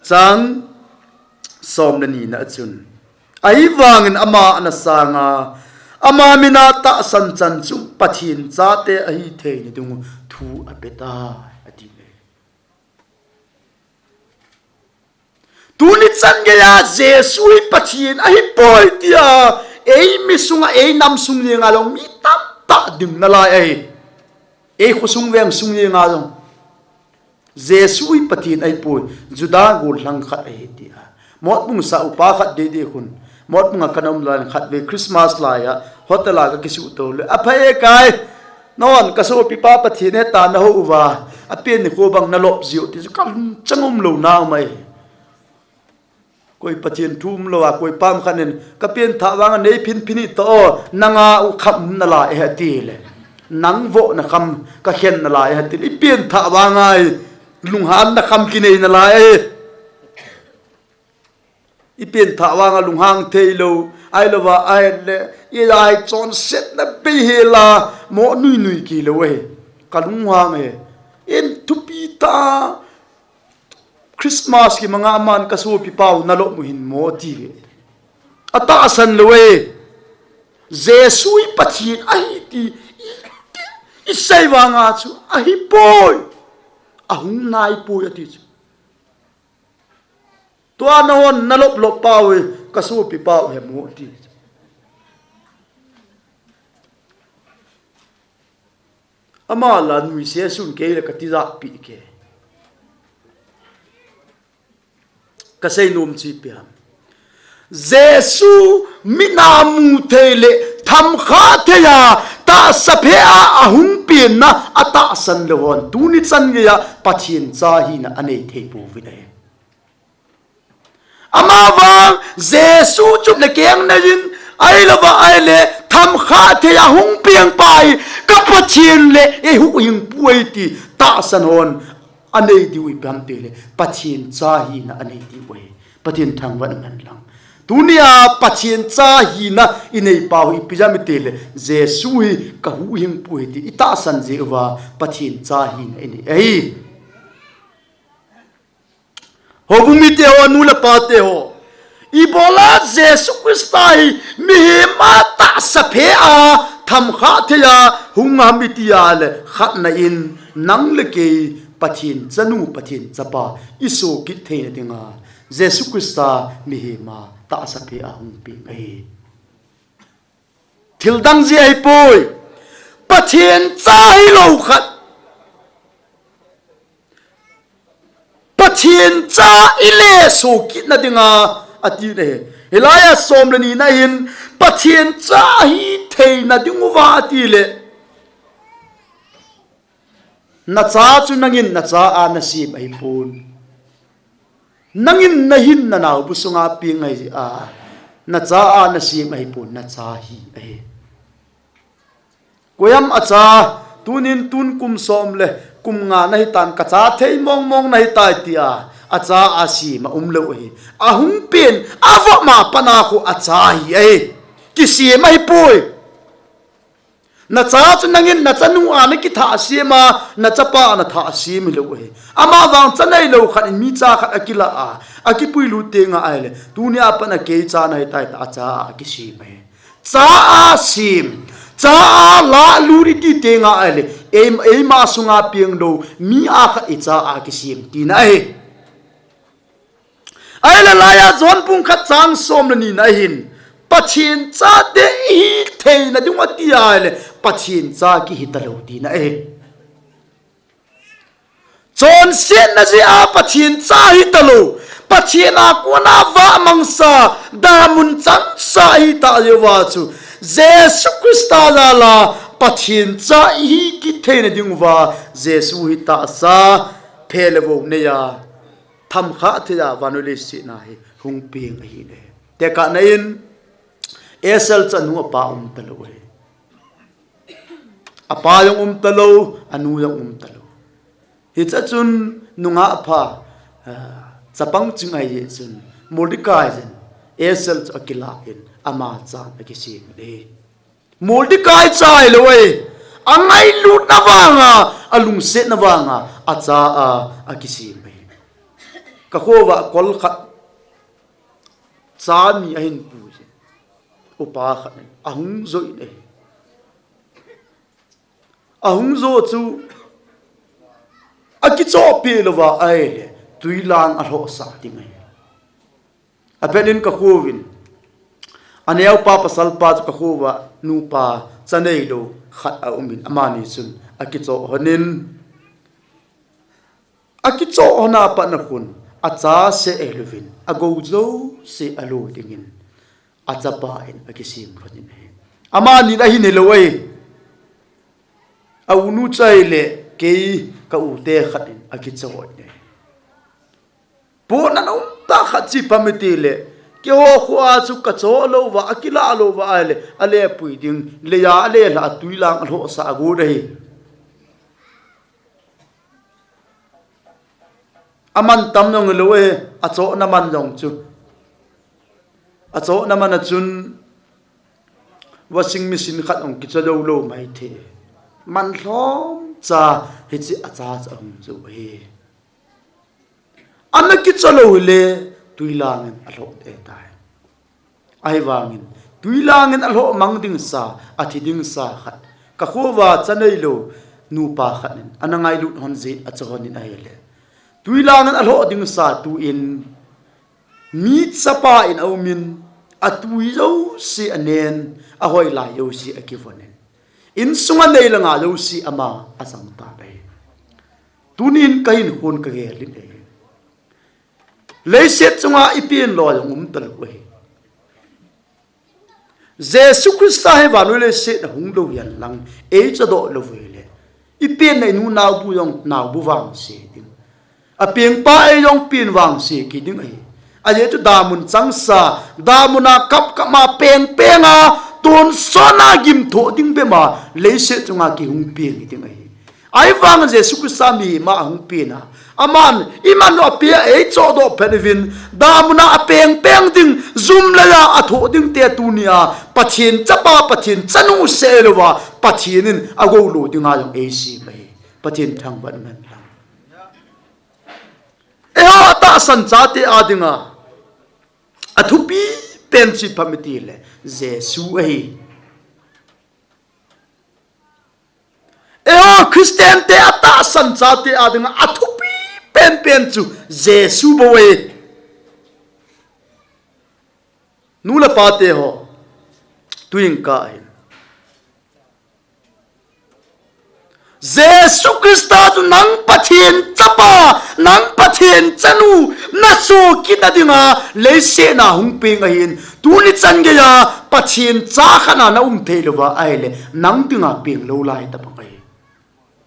Chang som le nina a chun, ahivangin ama ana sanga, ama mina tahsan chan chu Pathen chate ahi theina dingu thu apetai, ati. Tuni chan geiya Jesu hi Pathen ahipoi tia eimi sunga, einam sung jenga jong mi tamtah ding nalai ahi. Eikhosung vengsung jenga jong Jesu hi Pathen ahipoi, Juda gollhang khat ahi tia. Motbung sah upa khat dehdeh khun, Motbung a kana um laiyin khatvei Christmas laiya hotel a kakisuhto le, aphai e kai, nahon kasopipa Pathen ahitai nahou uva, apen nikho bang nalop jiu ti chu kalungchang umlouna um ahi. Koi Pathen thu umlou a, koi pam khat in, "Ka pengthah vang a nei phin phin hih ta o, nanga u kham um nalai e," ati le. "Nang vohna kham ka khen nalai e," ati le. I pengthah vang a i lunghanna kham kinei nalai e. I pengthah vang a lunghang thei lou, ahilou va, ahile, i lai chonsetna bei hel a, mo nui nui kei lou e. Ka lunghang e. En thupi ta, Christmas kimang a aman ka sopipa u nalop u hin mo ti ve. Atahsan lou e. Jesu hi Pathen ahi ti i, i sei vang a chu ahipoi. Ahung naipoi ati chu. Tua nahon nalop lop pau e, ka sopipa u he mo ti. Ama la nuisat sun kei le ka tijat pi ke. Ka seinom chu ipi ham. Jesu mit a mu thei le thamkha thei a tahsa phe a ahung penna atahsan lou hon. Tuni chan geiya Pathen cha hina anei thei pouvin ahi. Ama vang Jesu chu nakeng neiyin, ahilou va ahile thamkha thei a hung peng pa hi ka Pathen le eihuhhingpu ahi ti tahsan hon anei diu ipi ham tile Pathen cha hina anei diu ahi. Pathen thangvah in umhen lang. Tunia Pathen cha hina inei pau hi ipi jeh ham itile Jesu hi ka huhhingpu ahi ti itahsan jeh uva Pathen cha hina inei ahi. Houbung mite ho, nu le pate ho. Ibola Jesu Christa hi mihem a tahsa phe a thamkha thei a hung ham iti a le khatna in nang le kei Pathen chanu, Pathen chapa i soh kit theina dinga Jesu Christa mihem a tahsa phe a hung peng ahi. Thil dang jeh ahipoi. Pathen cha hilou khat. Pathen cha i le soh kitna dinga ati ne. Hilai a som le ni na hin Pathen cha hi theina ding uva ati le. Na cha chu nangin na cha a na sem ahipon. Nangin na hinna naobu sunga peng ahi a, na cha a na sem ahipon, na cha hi ahi. Koiham a cha, tunin tun kum som le kum nga na hitan, ka cha thei mong mong na hitai tia, a cha a sem a umlou ahi. Ahung pen, a voh ma pana khu a cha hi ahi. Kisem ahipoi. Na cha chu nangin na chanu a na kithah sem a, na chapa a na thah sem hilou ahi. Ama vang cha neilou khat in mi cha khat a kila a, a kipuilut tenga ahile, tunia pat a kei cha na hitai ta a cha a kisem ahi. Cha a sem, cha a lahlut iti tenga ahile, ei, eima sunga peng lou, mi a khat i cha a kisem tina ahi. Ahile laiya John bung khat chang som le ni na hin, Pathen chate i hi theina ding uva ati ahile, Pathen cha kihi talou tina ahi. Chonsetna jeh a Pathen cha hi talou, Pathen a kona vahmangsa, damun changsa hi ta jeh uva chu, Jesu Christa jal a Pathen cha i hi kit theina ding uva, Jesu hi tahsa, phe le vou nei a, thamkha thei a vannoi leiset a hi hung peng ahi le. Tekahna in, Esau chu anu apa um talou ahi. Apa jong um talou, anu jong um talou. Hiche chun nungah apha, ah, chapang ching ahi jeh chun, Mordecai jin, Esau chu akilah in, ama chan akisem le. Mordecai cha hilou ahi, angailutna vanga, alungsetna vanga, a cha a, akisem ahi. Ka kho uva kol khat cha mi ahin pu jin. Upa khat in, ahung jo in ahi. Ahung jo chu, akichoh peh louva ahile, twilang alhohsah ding ahi. Apet in ka kho uvin. Aneopa pasalpa chu ka kho uva nupa cha neilou khat aum in amani chun akichoh lhon in. Akichoh lhon a pat na khun acha seh ahilouvin agou jouse alo dingin achapa in akisem lhon in ahi. Amani in ahin hilou ahi. A unu chu ahile kei ka u te khat in akichoh in ahi. Pohnat um Tah khat chi pam iti le, keiho khoa chu ka cho lou va, a kila lou va ahile, a lepui ding, leiya a lelha a twilang a lhohsah a gu ahi. A man tam jong lou e, a chohna man jong chu. A chohna man a chun washing machine khat jong kicho jou lou mai thei. Man lhom cha hichi a cha cha hung jou ahi. Ana kicho lou hile, twilang in a lhoh te tai. Ahivangin, twilang in a lhoh mang ding sa, a thi ding sa khat. Ka khoa cha neilou, nupa khat in, ana ngailut hon jeh a cho hon in ahile. Twilang in a lhoh ding sa tu in, mi chapa in a um in, a twi jouse a nen, a hoilai jouse a kivon in. Insung a nei le gou jouse ama a chang tan ahi. Tunin ka hinkhon ka gel in ahi. Leiset chunga i pen lou jong um talou ahi. Jesu Christa hi vannoi leiset a hung lou hen lang, ei chohdoh lou hile. I penna i nu nao bu jong nao bu vangse ding. A pengpa ei jong pen vangse kit ding ahi. Ajeh chu damun chang sa, damun a kap kap ma peng peng a, tonsot a gim thoh ding bep ma, leiset chunga kihung peng ding ahi. Ahivang Jesu Christa mihem a hung pen a. Aman, i man u a pia ei chohdoh phat uvin, damun a a peng peng ding, jum leiya a thoh ding te tunia, Pathen chapa, Pathen chanu seh lou va, Pathen in a gou lou dinga jong ei sem ahi. Pathen thangvah in umhen lang. Eiho tahsan chate a dinga, a thupi pen chi pam iti le, Jesu ahi. Eiho Christian te a tahsan chate a dinga a thupi pen pen chu Jesu bou ahi. Nu le pa te ho, tuin ka ahi. Jesu Christa chu nang Pathen chapa, nang Pathen chanu, na soh kit na dinga, leiset a hung peng ahin, tuni chan geiya, Pathen cha khat a na um thei lou va ahile, nang dinga peng lou lai tabang ahi.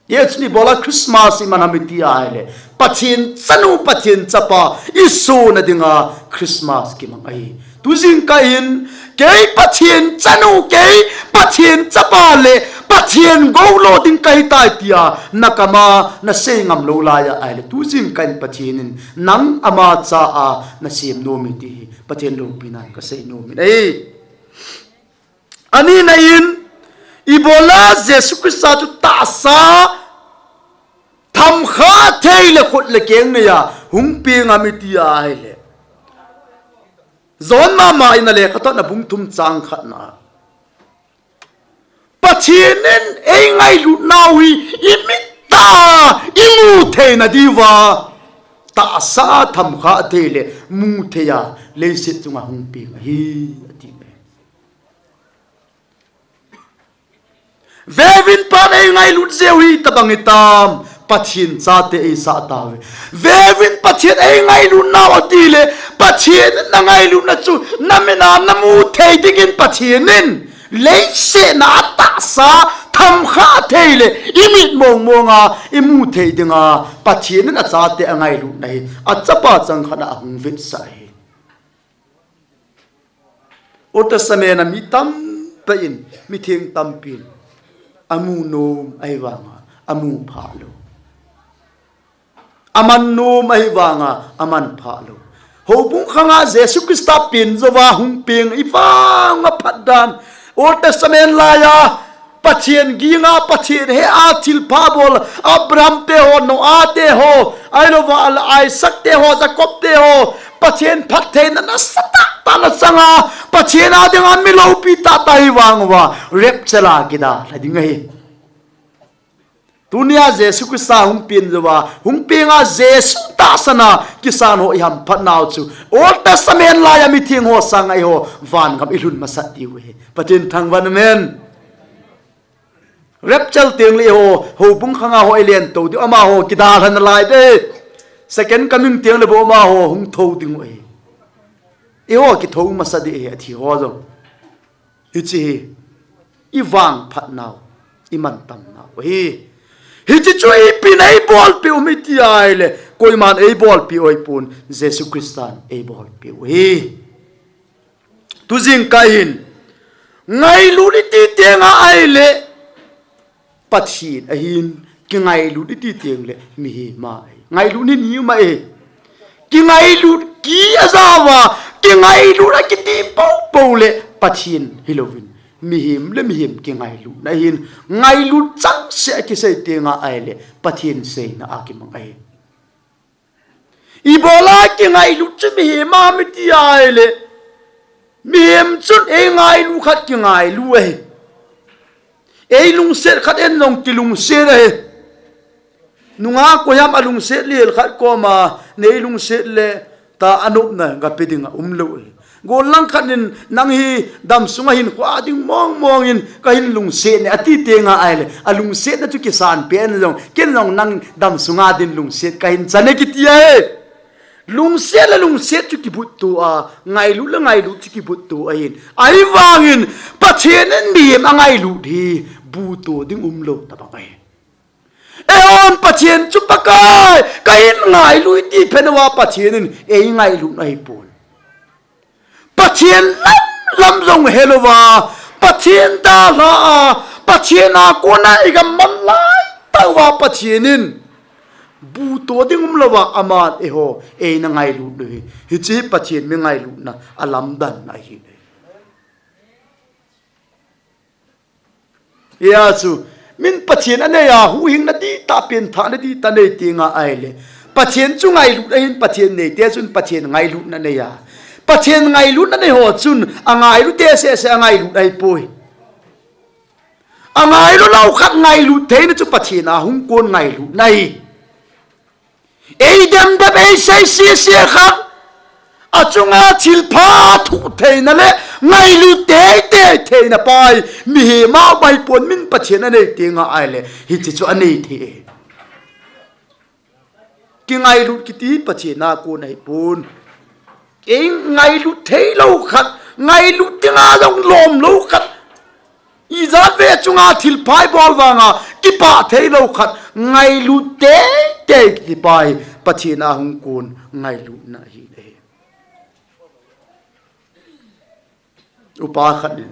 Hijeh chun ibola Christmas i man ham iti ahile, Pathen chanu, Pathen chapa, i soh na dinga Christmas kimang ahi. Tujing kah in, kei Pathen chanu, kei Pathen chapa le Pathen gou lou ding kahi tai tia, na kama na sei ngam lou laiya ahile, tujing kah in Pathen in, nang ama cha a na sem nom e ti hi, Pathen loupina in ka sei nom in ahi. Ani na in, ibola Jesu Christa chu tahsa, thamkha thei le khut le keng neiya, hung peng ham iti ahile. John mama in a lekhathot na bung thum chang khat na. Pathen in ei ngailut nau hi i mit a i mu thei na diuva. Tahsa thamkha thei le mu thei a leiset chunga hung peng ahi ati. Vevin Pathen ei ngailut jeh u hi tabang hitam, Pathen chate ei sah tauve. Vevin Pathen ei ngailut nau ati le, Pathen in na ngailut na chu, na mit a na mu thei dingin Pathen in, leiset a tahsa, thamkha thei le, i mit mong mong a, i mu thei dinga, Pathen in a chate a ngailut na hi, a chapa chang khat a hung vetsah hi. Old Testament a mi tamtah in, mitheng tampin, a mu nom ahivanga, a mu phah lou. A man nom ahivanga, a man phah lou. Houbung khanga Jesu Christa pen jouva hung peng i vanga phat dan. Old Testament laiya, Pathen ginga, Pathen he a thilpha bol, Abraham te ho, Noah te ho, ahilouva Isaac te ho, Jacob te ho, Pathen phattheina nasatah tah na changa, Pathen a dinga mi loupi tahtah hi vang uva, rapture a kidalha ding ahi. Tunia Jesu Christa hung pen jouva, hung penga Jesu tahsan a kisan ho i hamphat nau chu, Old Testament laiya mitheng ho sanga eiho, vangam i lhun masat diu ahi. Pathen thangvah in, amen. Rapture teng le eiho, houbung khanga ho i len tou diu, amaho kidalha nalai de. Second coming teng le bou amaho hung thou ding u ahi. Eiho kithou masa ding ahi, athi ho jong. Hiche hi, i vangphat nau, i mantam nau ahi. Hiche chu ipi na i bolpeh u ham iti ahile, Koiman eibolpeh u ahipon, Jesu Christan eibolpeh u ahi. Tujingkah hin, ngailut iti tenga ahile, Pathen ahin, kingailut iti tengle mihem ahi. Ngailut hi ni um ahi. Kingailut ki ajao a, kingailut akiti poupou le Pathen hilouvin, mihem le mihem kingailutna ahin, ngailut changseh akisei tenga ahile Pathen seina a kimang ahi. Ibola kingailut chu mihem a ham iti ahile, mihem chun eingailu khat kingailu ahi. Eilungset khat in jong kilungset ahi. Nungah koiham alungset lel khat koma neilungset le ta anopna gape dinga umlou ahi. Gollang khat in nang hi damsunga hinkhoa ding mong mong in kahin lungset e ati tenga ahile, alungsetna chu kisan pen jong, ken jong nang damsunga din lungset kahin chan e kiti ahi. Lungset le lungset chu kibutto a, ngailut le ngailut chu kibutto ahin. Ahivangin, Pathen in mihem angailut hi butto ding umlou tabang ahi. Eihon Pathen chu Pakai, kahin ngailu iti phat uva Pathen in eingailutna ahipon. Pathen lamlam jong helouva, Pathen dalha a, Pathen a kona igam man laitah uva Pathen in butto ding umlouva aman eiho eina ngailut u ahi. Hiche hi Pathen mi ngailutna alamdanna ahi. Hijeh chun, min Pathen anei a, huhhingna dihtah, pengthahna dihtah nei tenga ahile, Pathen chu ngailut ahin, Pathen neite chun Pathen ngailutna nei a, Pathen ngailutna nei ho chun angailu te seh seh angailut ahipoi. Angailu lou khat ngailut theina chu Pathen a hung kon ngailutna ahi. Eidemdem, eisei sese khat, achunga thilpha thoh theina le ngailut teitei theina pa hi mihem a um ahipon, min Pathen anei tenga ahile hiche chu anei thei e. Kingailut kiti Pathen a kon ahipon. Eingailut theilou khat, ngailut dinga jong lomlou khat, ijat vei chunga thilpha ibol vanga kipah theilou khat, ngailut teitei kiti pa hi Pathen a hung kon ngailutna ahi. Upa khat in,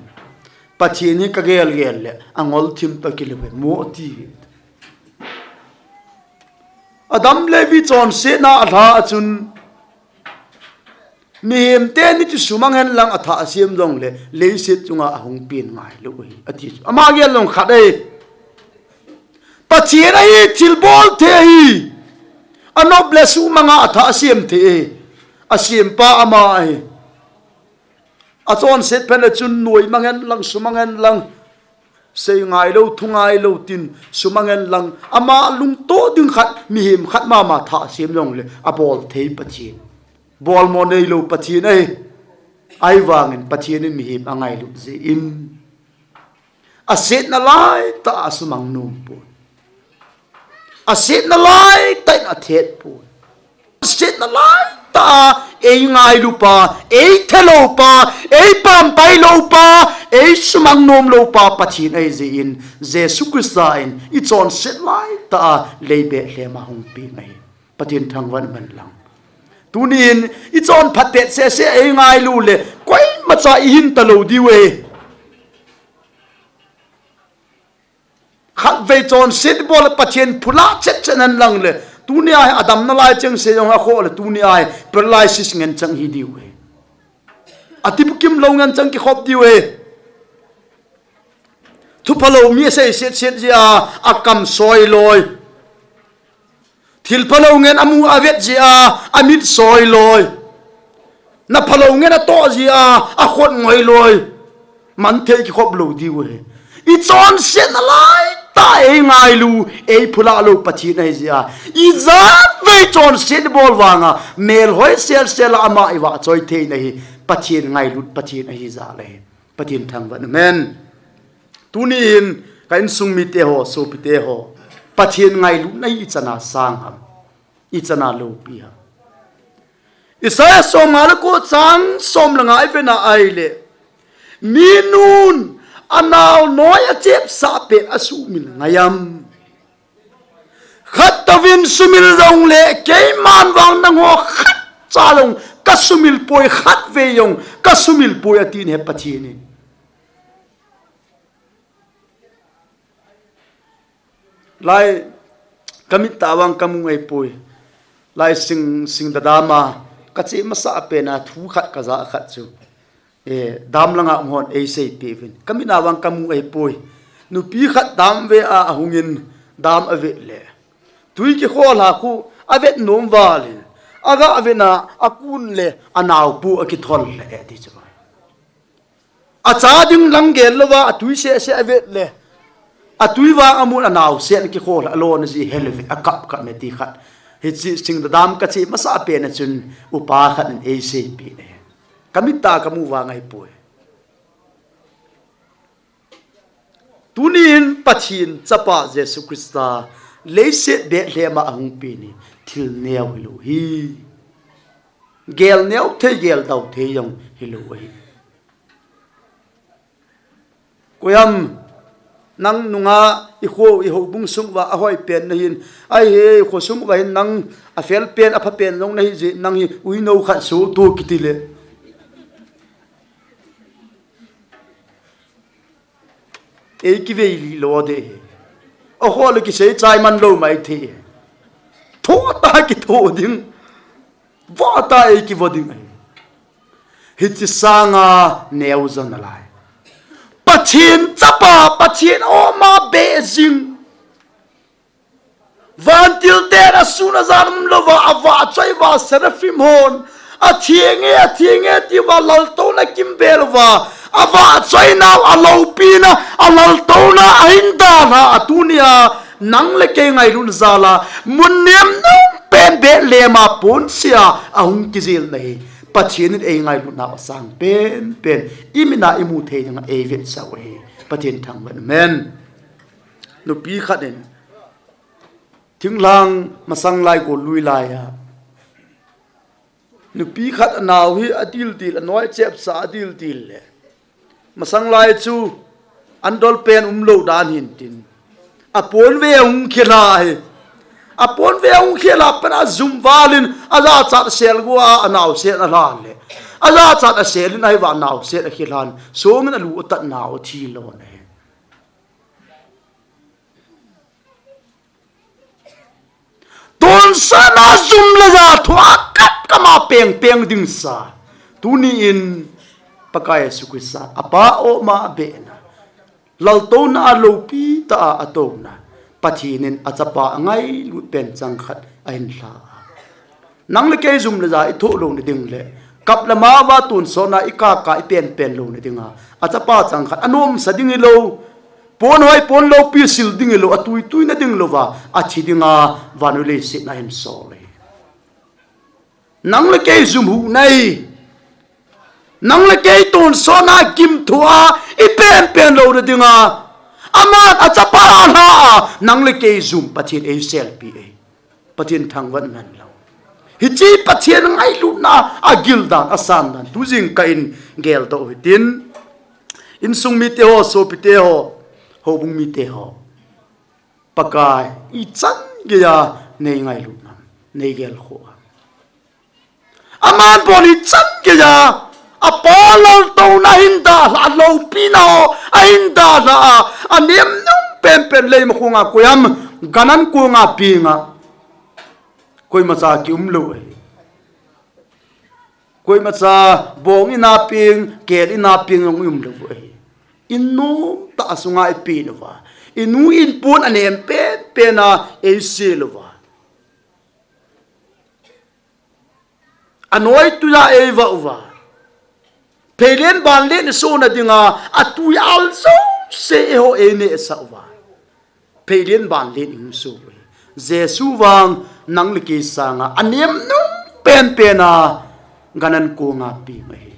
Pathen hi kagel gel le angol thim toh kilou ve mo ati. Adam le Evi chonsetna alha a chun, mihem teni chu sumang henlang athah sem jongle leiset chunga ahung pen ngailou ahi ati chu. Ama gel jong khat ahi. Pathen ahi, thilbol thei ahi. Anop le sumanga athah sem thei ahi. Asempa ama ahi. Achonset phat le chun noi mang henlang, sumang henlang, sei ngailou, thu ngailou tin, sumang henlang, ama lungtoh ding khat, mihem khat mama thah sem jongle abol thei Pathen. Bolmo neilou Pathen ahi. Ahivangin Pathen in mihem angailut jeh in, asetna laitah a asumang nom pon. Asetna laitah in athet pon. Asetna laitah a eingailu pa, eithelou pa, eipampai lou pa, eisumang nom lou pa Pathen ahi jeh in, Jesu Christa in ichonset laitah a lei Bethlehem a hung peng ahi. Pathen thangvah in umhen lang. Tunin ichonphat pet sese eingailu le koimacha ihin talou diu ahi. Khatvei chonset ibol le Pathen phulah chet chet henlang le, tunia hi adamna lai chengse jong akhoh le, tunia hi paralysis ngen chang hi diu ahi. Atibukim lou ngen chang kikhop diu ahi. Thuphalou mi asei set set jeh a akam soi loi. Thilphalou ngen amu avet jeh a amit soi loi. Naphalou ngen atoh jeh a akhut ngoi loi. Manthei kikhop lou diu ahi. Ichonsetna laitah a eingailu, eiphulah lou Pathen ahi jeh a, ijat vei chonset ibol vanga melhoi sel sel a ama ivahchoi theina hi Pathen ngailut Pathen ahi jeh a ahi. Pathen thangvah in umhen. Tunin ka insung mite ho, sopite ho, Pathen ngailutna hi ichan a sang ham, ichan a loupi ham? Isaiah somnga le ko chang som le nga ivet na ahile, minun anao noi achepsah pet asuhmil ngai am? Khat tovin sumil jongle, keiman vang nangho khat cha jong kasumil poi, khat vei jong kasumil poi, atin ahi Pathen in. Lai, kamit tah vang kamu ahipoi. Lai sing, sing dadam a, kache masa pen a thu khat kaja khat chu. Eh, dam langa um hon eiseipeh uvin. Kamit a vang kamu ahipoi. Nupi khat dam ve a ahungin dam avet le, tui kikhol a khu avet nom val in, aga vet na akun le anaopu akithol le, eh, ti chu. Acha ding lang gel louva, atui seh seh avet le, atui vang amun, anaosen kikhol a, alona ji hel ve, akap kap me ti khat. Hiche sing dadam kache masa pen a chun upa khat in eiseipeh e. Kamit a kamu vang ahipoi. Tunin Pathen Chapa Jesu Christa leiset Bethlehem a ahung pen hi thil neo hilou ahi. Gel neo thei, gel dau thei jong hilou ahi. Koiham, nang nunga i kho, i houbung sung uva ahoi pen nahin, ahi, i kho sung uva hin nang afel pen, apha pen jong nahi jeh, nang hi uinou khat soh to kiti le. Ei kivei lih lou de. Akhoh le kisei chai man lou mai thei. Tho ta kitho ding. Vo ta ei kivo ding ahi. Hiche sanga neo jo nalai. Pathen Chapa, Pathen aoma beh jing. Vantil ten asun ajan um louva, avahchoi uva seraphim hon, "Atheng e, atheng e," tiuva laltouna kimbel uva, avahchoi nau, aloupina, alaltouna ahin dalha a, tunia nang le kei ngailutna jal a mun nem nom pen Bethlehem a ponsil a ahung kijilna hi Pathen in ei ngailutna asang pen pen, i mit a i mu thei dinga ei vetsah u ahi. Pathen thangvah in, amen. Nupi khat in Thinglhang masang lai, gollui lai a, nupi khat anao hi adil dil, anoi chepsa adil dil le, masang lai chu andol pen umlou dan hin tin, apon ve ahung khel a hi. Apon ve ahung khel a pat a jum val in, ajachat asel go a, anaosen alhan le, ajachat asel in, ahivang anaosen akhel han, songin alu atat, anao athi lou ahi. Tonsot a jum le ja thoh a kap kap a peng peng ding sa. Tuni in Pakai Jesu Christa, apa aoma abehna, laltouna a loupi tah a atouna, Pathen in achapa angailut pen chang khat ahin lha a. Nang le kei jum le ja i thoh louna ding le, kap le mao a tonsot a i kap kap i pen pen louna dinga, achapa chang khat anomsa ding hilou, pon hoi pon loupi sil ding hilou, atui tuina ding louva, athi dinga, vannoi leiset a ahin sol e. Nang le kei jum huhna hi, nang le kei tonsot a gim thoh a i pen pen louna dinga, aman achapa alha a, nang le kei jum Pathen eiselpi e. Pathen thangvah in umhen lang. Hiche Pathen ngailutna agil dan, asan dan, tu jingkah in geldoh u hitin. Insung mite ho, sopite ho, houbung mite ho, Pakai ichan geiya nei ngailut nam, nei gelkhoh am? Aman bon ichan geiya apa laltouna ahin dalha, aloupina ho ahin dalha a, anem nom pen pen lei ma khonga koiham, gan an konga peng a, koimacha kium lou ahi. Koimacha bong ina peng, kel ina peng jong um lou ahi. In nom tah a sunga ipen uva, inu in pon anem pen pen a eisel uva, anoi tui a eivah uva, pheilen banlen isona dinga atui al jouse eiho einehsah uva, pheilen banlen ihung so uve. Jesu vang nang le kei sanga anem nom pen pen a gan an konga peng ahi.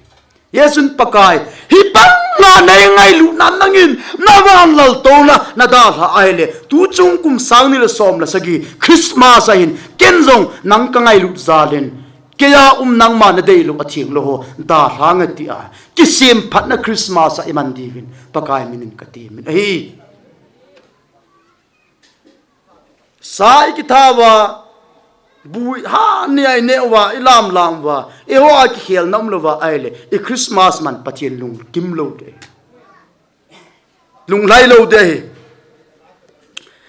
Jesun, Pakai, hibanga nei ngailut nam, nangin na van laltouna na dalha ahile, tuchung kum sang ni le som le sagi Christmas a hin ken jong nang ka ngailut jal in, keiya um nangma na deilou, atheng lou ho dalha nge tia kisemphatna Christmas a iman diuvin Pakai minin ka temin ahi. Cha i kitha uva, bu i ha ni a i neh uva, i lam lam uva, eiho a kikhelna um louva ahile, i Christmas man Pathen lungkim lou ding. Lunglhai lou ding ahi.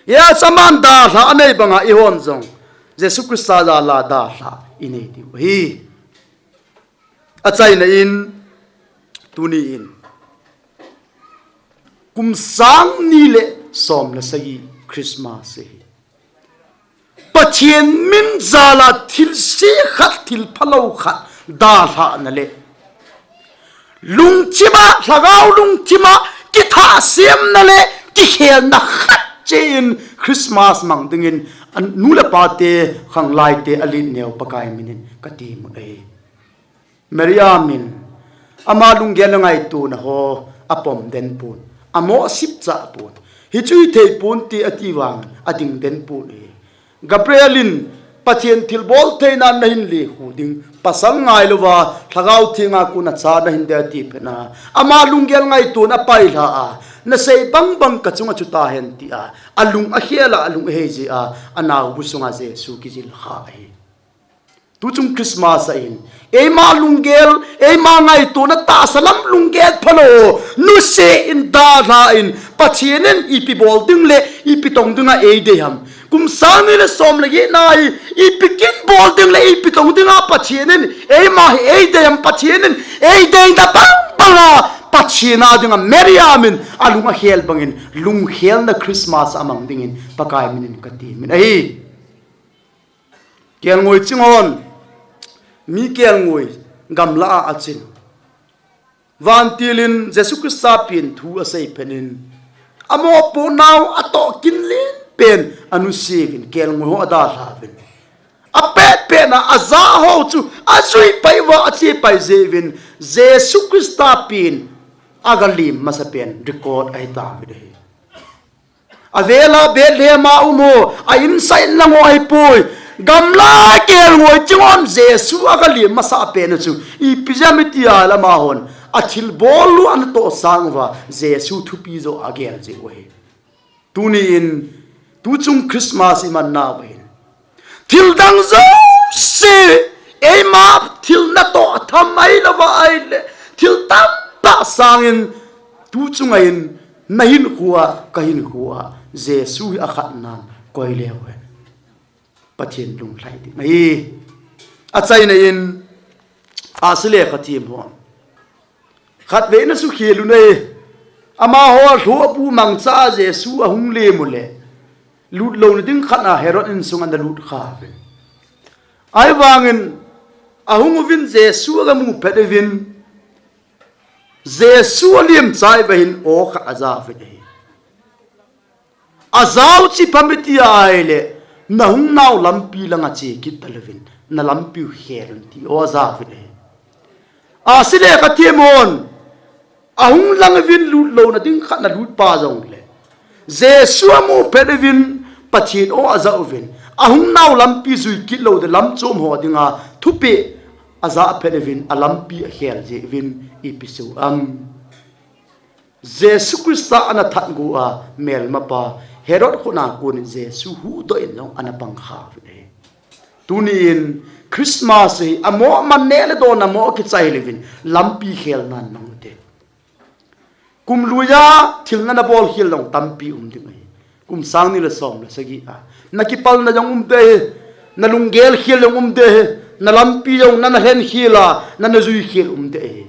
Yes, aman dalha anei banga eihon jong Jesu Christa jal a dalha i nei diu ahi. Achaina in, tuni in, kum sang ni le som le sagi Christmas ahi. Pathen min jal a thilse khat, thil phalou khat dalhahna le lungthim a, lhagao lungthim a kithahsemna le kikhelna khat cheh in Christmas mang dingin, a nu le pa te, khanglai te, alet neo Pakai min in ka temut ahi. Maria min, ama lunggel le ngaitona ho apom den pon, amo sipcha pon, hichu hithei pon ti ati vang ading den pon ahi. Gabriel in, Pathen thilbol theina nahin lekhu ding, pasal ngailouva, Lhagao Theng a kon a cha nahin ding ati phat na, ama lunggel ngaitona apailha a, nasei bang bang ka chunga chu tahen tia, alung akhel a, alung ahei jeh a, anaobu sunga Jesu kijil kha ahi. Tuchung Christmas a in, eima lunggel, eima ngaitona tahsa lam lunggel phalou, nuse in dalha in, Pathen in ipi bol ding le, ipi tong dinga eidei ham. Kum sang ni le som le get na hi, ipi kin bol ding le, ipi tong dinga Pathen in eima hi eidei ham, Pathen in eideina bang banga, Pathen a dinga Maria min alung akhel bangin, lungkhelna Christmas amang dingin, Pakai min in ka temut ahi. Kelngoi ching hon, mi kelngoi gamla a achin. Vantil in Jesu Christa pen thu asei phat in, amopohnau atoh kin len pen anuse uvin, kelngoi ho adalha uvin. Apet pet na aja ho chu ajui pai uva, ache pai jeh uvin, Jesu Christa pen agalem masa pen record ahi tauvin ahi. Avel a Bethlehem a um ho, a insa in lang ho ahipoi. Gamla kelngoi ching hon Jesu agalem masa pen chu, ipi jeh ham iti a le amahon athilbol u anatoh sang uva, Jesu thupi joh agel jeh u ahi. Tuni in, tuchung Christmas iman nauva hin, thil dang jouse, eima thil natoh tham ahilouva ahile, thil tamtah sangin, tuchunga in, nahinkhoa, kahinkhoa, Jesu hi akhat nan, koi leu hen, Pathen lunglhai ding ahi. Achaina in, ahsi le khathem hon, khatvei na sukhel u ahi. Amaho lhohbu mangcha a Jesu ahung lem u le, lutlouna ding khat a Herod insung ana lut kha uvin. Ahivangin, ahung uvin Jesu agamu phat uvin, Jesu alem chai uva hin aw khat aja uvin ahi. Ajao chu ipi ham iti a ahile, nahung nau lampi langa che kit taleuvin, nalampi u khel un ti aw aja uvin ahi. Ahsi le khathem hon, ahung lang uvin lutlouna ding khat na lut pa jongle, Jesu amu phat uvin Pathen aw aja uvin, ahung nau lampi jui kit lou ding, lamchom ho dinga thupeh aja phat uvin, alampi akhel jeh uvin, ipi seiyu ham. Jesu Christa ana that gu a, melmapa Herod khut a kon in Jesu huhdoh in jong ana pang kha uvin ahi. Tuni in Christmas hi amo man neh le don a mo kichai louvin, lampi khel nan mang u hite. Kum lui a thil nana bol khel jong tampi um ding ahi. Kum sang ni le som le sagi a nakipalna jong um ding ahi. Nalunggel khel jong um ding ahi. Nalampi jong nana lhen khel a, nana jui khel um ding ahi.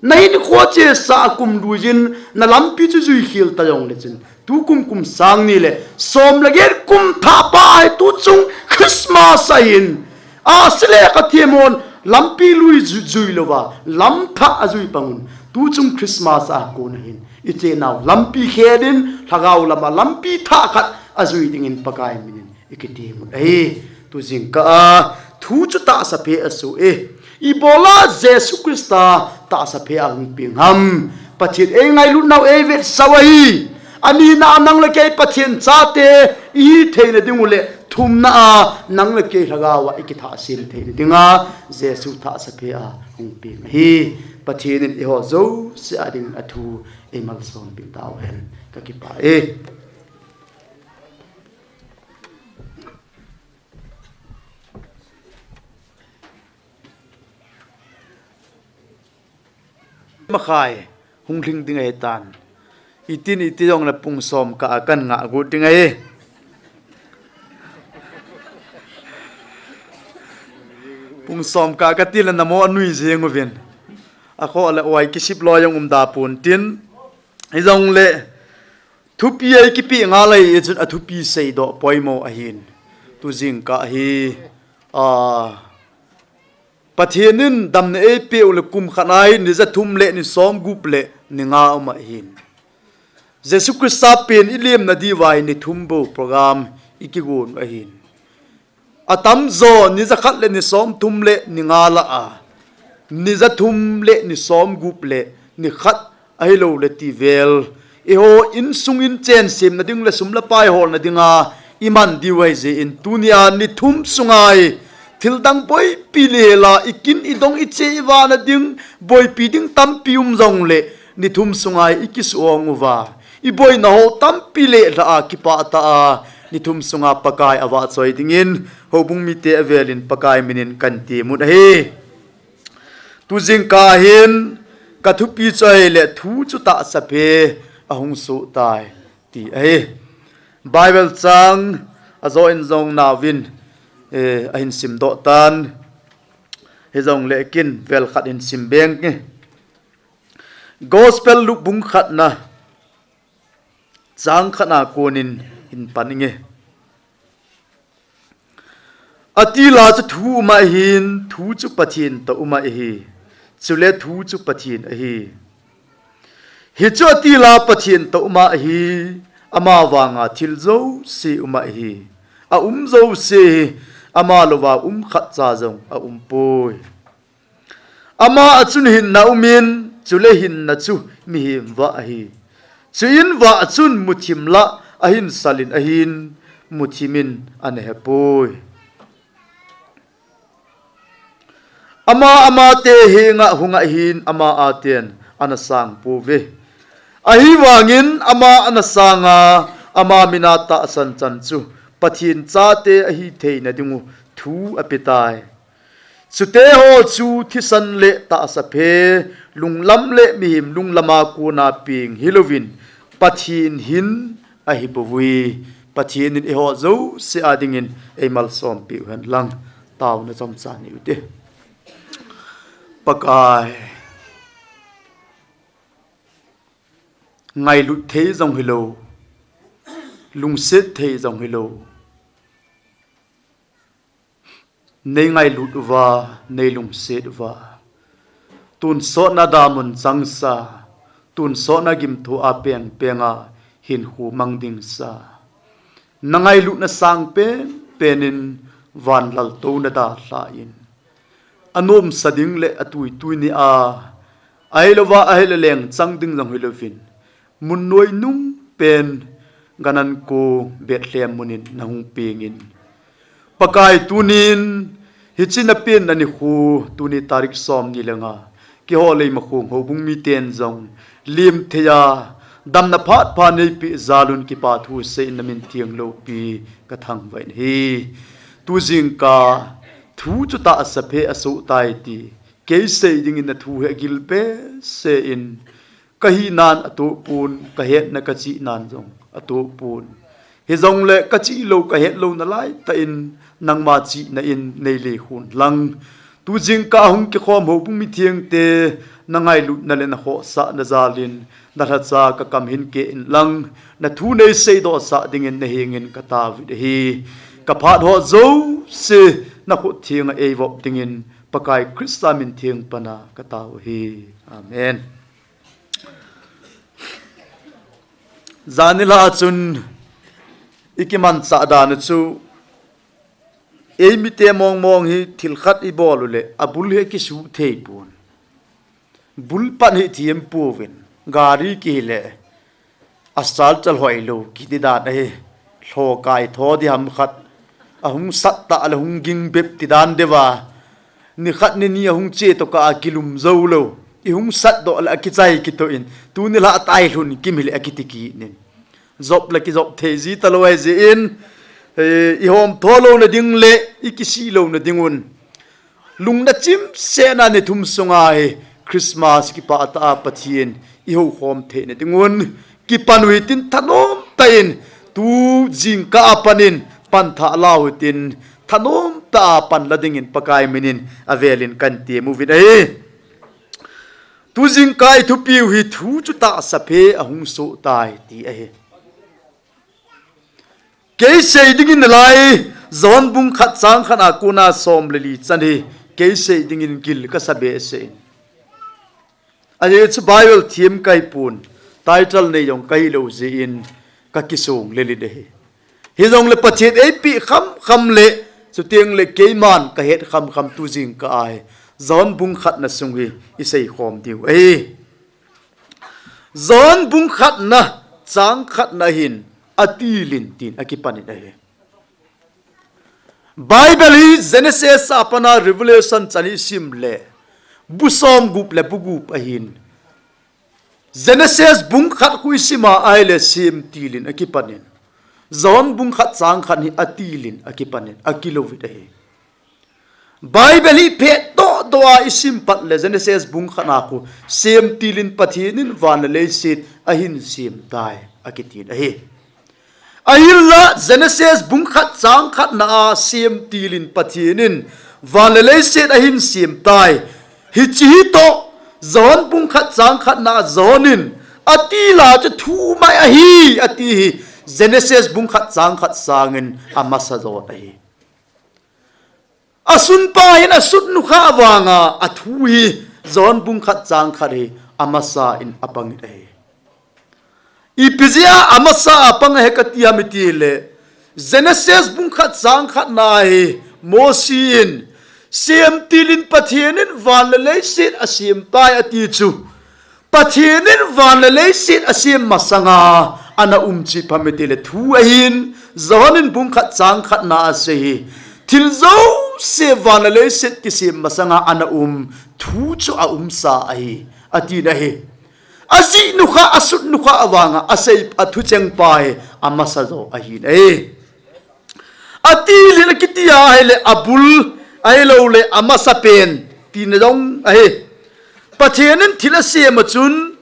Nahinkho chesa a kum lui in nalampi chu jui khel ta jongle chun, tukum kum sang ni le som le get kum thah pha ahi tuchung Christmas a hin, ahsi le khathem hon lampi lui ju-, jui louva, lam thah ajui pang un. Tuchung Christmas a kon a hin, ichenau lampi khel in, lhagao lama lampi thah khat ajui dingin Pakai min in ikitem u ahi. Tu jingkah a thu chu tahsa phe asoh e. Ibola Jesu Christa tahsa phe a hung peng ham? Pathen eingailutnau eivetsah u ahi. Anina a nang le kei Pathen chate ihi theina ding u le, thumna a nang le kei lhagao a ikithah sem theina dinga Jesu tahsa phe a hung peng ahi. Pathen in eiho jouse a dingin athu eimalsom peh tauhen. Kakipah e. Pakai hung lhing ding ahitan. Itin iti jongle pung som kah a kan ngah got ding ahi. Pung som kah a kati le namo anui jeng uvin. Akhoh le uai kisip loi jong umda pon tin. Hijongle thupi a ikipe ngal ahi chun athupi seidoh poimo ahin. Tu jingkah hi, a, Pathen in damna eipeh u le kum khat a hi ni jathum le ni somgup le ni nga um ahin. Jesu Christa pen ilemna diuva hi ni thum bou program ikigon u ahin. Atamjo ni jakhat le ni somthum le ni nga lah a, ni jathum le ni somgup le ni khat ahilou le tivel, eiho insung in chen semna ding le sum le pai holna dinga iman diu ahi jeh in tunia ni thum sunga hi thildang boipi le la ikin idong iche ivana ding boipi ding tampi um jongle ni thum sunga hi ikisuong uva iboina ho tampi le la a kipah tah a ni thum sunga Pakai avahchoi dingin houbung mite avelin Pakai minin kan temut ahi. Tu jingkah hin ka thupi chu ahile thu chu tahsa phe ahung soh tai ti ahi. Bible chang ajo in jong nauvin, eh, ahin simdoh tan. Hijongle kin vel khat hin sim beng e. Gospel Luke bung khatna chang khatna konin hin pan inge. Atila chu thu um ahin, thu chu Pathen toh um ahi. Chule thu chu Pathen ahi. Hichu atila Pathen toh um ahi, ama vanga thil jouse um ahi. Aum jouse hi, ama louva um khatcha jong aumpoi. Ama a chun hinna umin, chule hinna chu mihem vah ahi. Chuin vah chun muthim lah ahin salin ahin, muthimin ana hepoi. Ama, amate henga hung ahin, ama aten ana sang pouve. Ahivangin ama ana sanga, ama mina tahsan chan chu Pathen chate ahi theina dingu thu apetai. Chuteho chu thisan le tahsa phe, lunglam le mihem lunglam a kona peng hilouvin, Pathen hin ahi bouve. Pathen in eiho jouse a dingin eimalsom peh uhen lang. Taona chomcha nei ute. Pakai, ngailut thei jong hilou, lungset thei jong hilou. Nei ngailut uva, nei lungset uva. Tonsotna damun changsa, tonsotna gimthoa pengpenga hinkho mang dingsa. Na ngailutna sangpen penin van laltouna dalhan. Anomsa ding le atuitui nia, ahilouva ahile lengchang ding jong hilouvin. Mun noinung pen Ganan ko Bethlehem munin nahung pengin. Pakai tunin, hiche napenna nikho, tuni tarik somni le nga. Keiho Leimakhong houbung miten jong, lim theiya, damna phat pha neipeh jalun kipa thu seiyin namin theng loupi kathangvah in ahi. Tu jingkah, thu chu tahsa phe asoh tai ti. Kei sei dingin na thu hi agil behseh in, kahinan atoh pon, kahetna kachihnan jong atoh pon. Hijongle kachih lou, kahet lou nalai tah in, nangma chihna in nei leikhun lang. Tu jingkah hung kikhom houbung mithengte, na ngailutna le na khohsahna jalin, na lhacha kakam hin keh in lang, na thu nei seidohsah dingin nahengin kataovin ahi. Kaphat ho jouse, na khut thenga eivop dingin, Pakai Christa min theng pana katao ahi. Amen. Janhi lah a chun ikimanchah dan u chu, eimite mongmong hi thil khat ibol uleh, abul hi akisuh thei pon. Bul pan hi thiem pouvin, gari kihile, asal chal hoilou kiti dan ahi. Lhokai tho di ham khat, ahung sat tah le hung ging bep ti dan deuva. Nikhat nini ahung che tokah a kilum joulou. Ihung satdoh le akichai kitoh in. Tuni lah a tai lhun kim hile akiti kit in. Jop le kijop thei ji talou ahi jeh in, eh, ihom tho louna ding le, ikisih louna dingun. Lungna chimsetna ni thum sunga hi, Christmas kipah tah a Pathen ihoukhom theina dingun kipan u hitin thanom tah in, tu jingkah a panin pan thah lau hitin thanom tah a pan la dingin Pakai minin avelin kahin tem uvin ahi. Tu jingkah i thupiu hi thu chu tahsa phe ahung soh tai ti ahi. Kei sei dingin nalai, John bung khat chang khat a kona som le li chan hi kei sei dingin gil kasa behseh in. Ajeh chu Bible thiem kahi pon, title nei jong kahi lou jeh in kakisong lel in ahi. Hijongle Pathen eipeh khamkham le, chuteng le keiman kahet khamkham tu jingkah a hi John bung khatna sung hi isei khom diu ahi. John bung khatna chang khatna hin atilin tin akipan in ahi. Bible hi Genesis a pat a Revelation chan isim le bu som gup le bu gup ahin. Genesis bung khat khu isim a ahile semtilin akipan in. John bung khat chang khat hi atilin akipan in, akilouvin ahi. Bible hi phet doh doh a isim pat le Genesis bung khat a khu semtilin Pathen in van le leiset ahin sem tai akitin ahi. Ahinla Genesis bung khat chang khatna a semtilin Pathen in van le leiset ahin sem tai. Hiche hi toh John bung khat chang khatna a John in atil a chu thu mai ahi ati hi Genesis bung khat chang khat sangin amasa jon ahi. Asunpa hin asut nukha vanga athu hi John bung khat chang khat hi amasa in apangin ahi. Ipi jeh a amasa a apang ahi kati ham itile, Genesis bung khat chang khatna hi Mosi in semtilin Pathen in van le leiset asem tai ati chu, Pathen in van le leiset asem masanga ana um chu ipi ham itile thu ahin, John in bung khat chang khatna asei hi. Thil jouse van le leiset kisem masanga ana um thu chu aumsa ahi, atin ahi. Ajih nukha, asut nukha avanga asei athu chengpa hi amasa jo ahin ahi. Atilin akiti ahile abul ahilouleh amasapen tina jong ahi. Pathen in thil asem a chun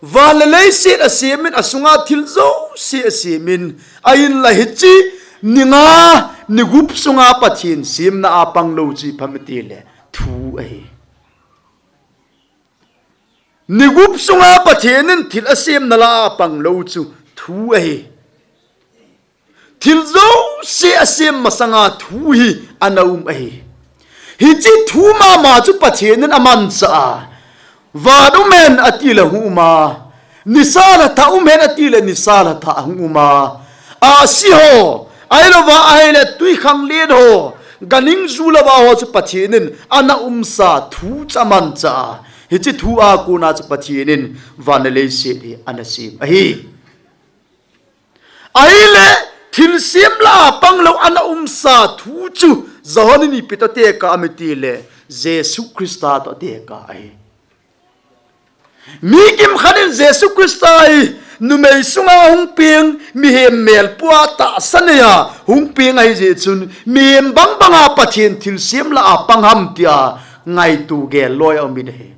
van le leiset asemin asunga thil jouse asemin, ahinla hiche ni nga ni gup sunga Pathen semna a pang lou chu ipi ham itile thu ahi. Ni gup sunga Pathen in thil asemna lah a pang lou chu thu ahi. Thil jouse asem masanga thu hi ana um ahi. Hiche thu mama chu Pathen in amanchah a, van um hen atile hung um a, nisa lha thah um hen atile nisa lha thah hung um a, ahsi ho, ahilouva ahile twikhanglen ho, ganhing ju louva ho chu Pathen in ana umsa thu chu amanchah a, hiche thu a kona chu Pathen in van le leiset hi ana sem ahi. Ahile thilsem lah a pang lou ana umsa thu chu John in ipi toh atekah ham itile Jesu Christa toh atekah ahi. Mi kimkhat in Jesu Christa hi numei sunga hung peng, mihem melpua tahsa neiya hung peng ahijeh chun mihem bangbanga Pathen thilsem lah a pang ham tia ngaito gel loi aum in ahi.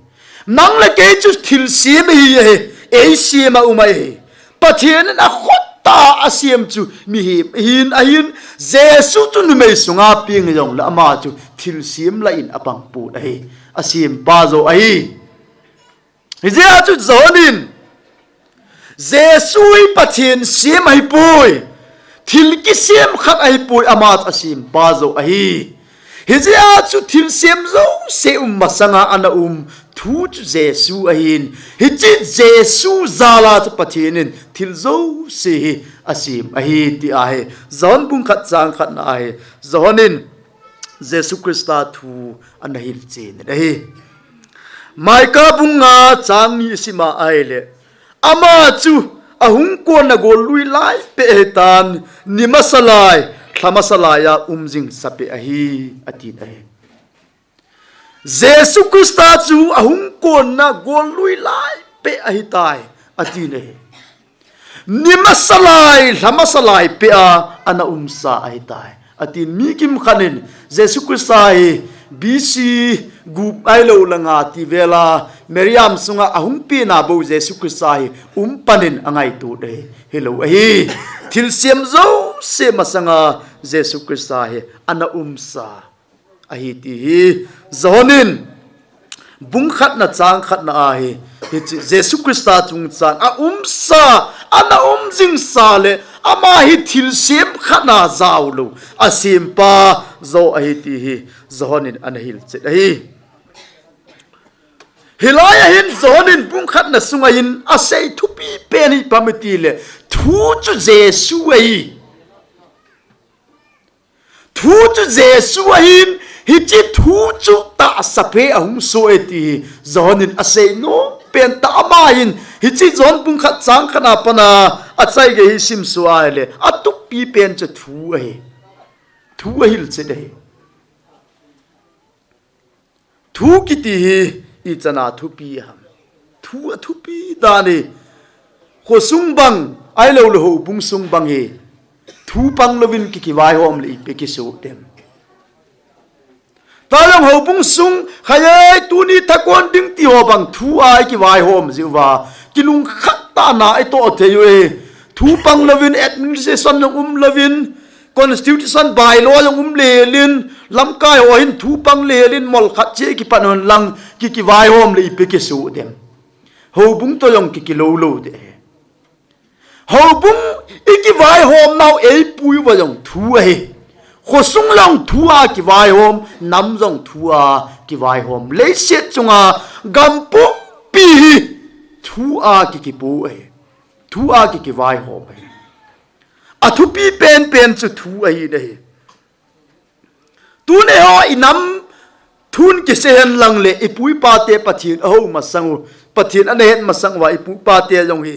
Nang le kei chu thilsem ihi ahi, eisem a um ahi. Pathen in akhut tah a asem chu mihem ahin, ahin, Jesu chu numei sunga peng hijongle ama chu thilsem lah in apang pon ahi, asempa jo ahi. Hijeh a chu John in Jesu hi Pathen sem ahipoi, thil kisem khat ahipoi, ama chu asempa jo ahi. Hijeh a chu thilsem jouse um masanga ana um thu chu Jesu ahin, hiche Jesu jal a chu Pathen in thil jouse hi asem ahi ti ahi. John bung khat chang khatna ahi. John in Jesu Christa thu ana hilchen in ahi. Micah bung nga chang ni isima ahile, ama chu ahung konna gollui lai peh ahitan, ni masa lai, lha masa laiya um jing sapeh ahi, atin ahi. Jesu Christa chu ahung konna gollui lai peh ahitai, atin ahi. Ni masa lai, lha masa lai peh a ana umsa ahitai, atin. Mi kimkhat in Jesu Christa hi B C gup ahilou langa ti vela Mariam sunga ahung pena bou Jesu Christa hi um panin angaito dei hilou ahi. Thilsem jouse masanga Jesu Christa hi ana umsa ahi ti hi Johan in bung khatna chang khatna ahi. Hiche Jesu Christa chungchang a umsa, ana um jingsa le ama hi thilsem khatna jaolou, asempa jo ahi ti hi Johan in ana hilchet ahi. Hilai ahin Johan in bung khatna sunga hin asei thupi pen hi ipi ham itile, thu chu Jesu ahi. Thu chu Jesu ahin, hiche thu chu tahsa phe ahung soh e ti hi Johan in asei nom pen tah. Ama hin hiche Johan bung khat chang khatna pana achaige hi simsuh ahile, athupi pen chu thu ahi. Thu ahilchet ahi. Thu kiti hi ichana thupi ham? Thu athupi dan hi khosung bang ahilou le houbung sung bang hi thu pang louvin ki, kivaihom le ipi kisoh dem? Tah jong houbung sung, khaiyei tuni thakon ding ti ho bang thu a ikivaihom jiuva, kilungkhat tahna itoh thei uve. Thu pang louvin administration jong um louvin, constitution bylaw jong um lelin, lamkai ho hin thu pang lelin, mol khat cheh kipan hon lang ki, kivaihom le ipi kisoh dem? Houbung toh jong ki, kilou lou ding. Houbung ikivaihom nau eipui uva jong thu ahi. Khosung jong thu a kivaihom, nam jong thu a kivaihom. Leiset chunga gam pumpi hi thu a ki, kipu ahi. Thu a ki, kivaihom ahi. Athupi penpen chu thu ahi ding ahi. Tuni ho inam thun kisei hen lang le ipu ipa te Pathen ahou masang u, Pathen ana het masang uva ipu ipa te jong hi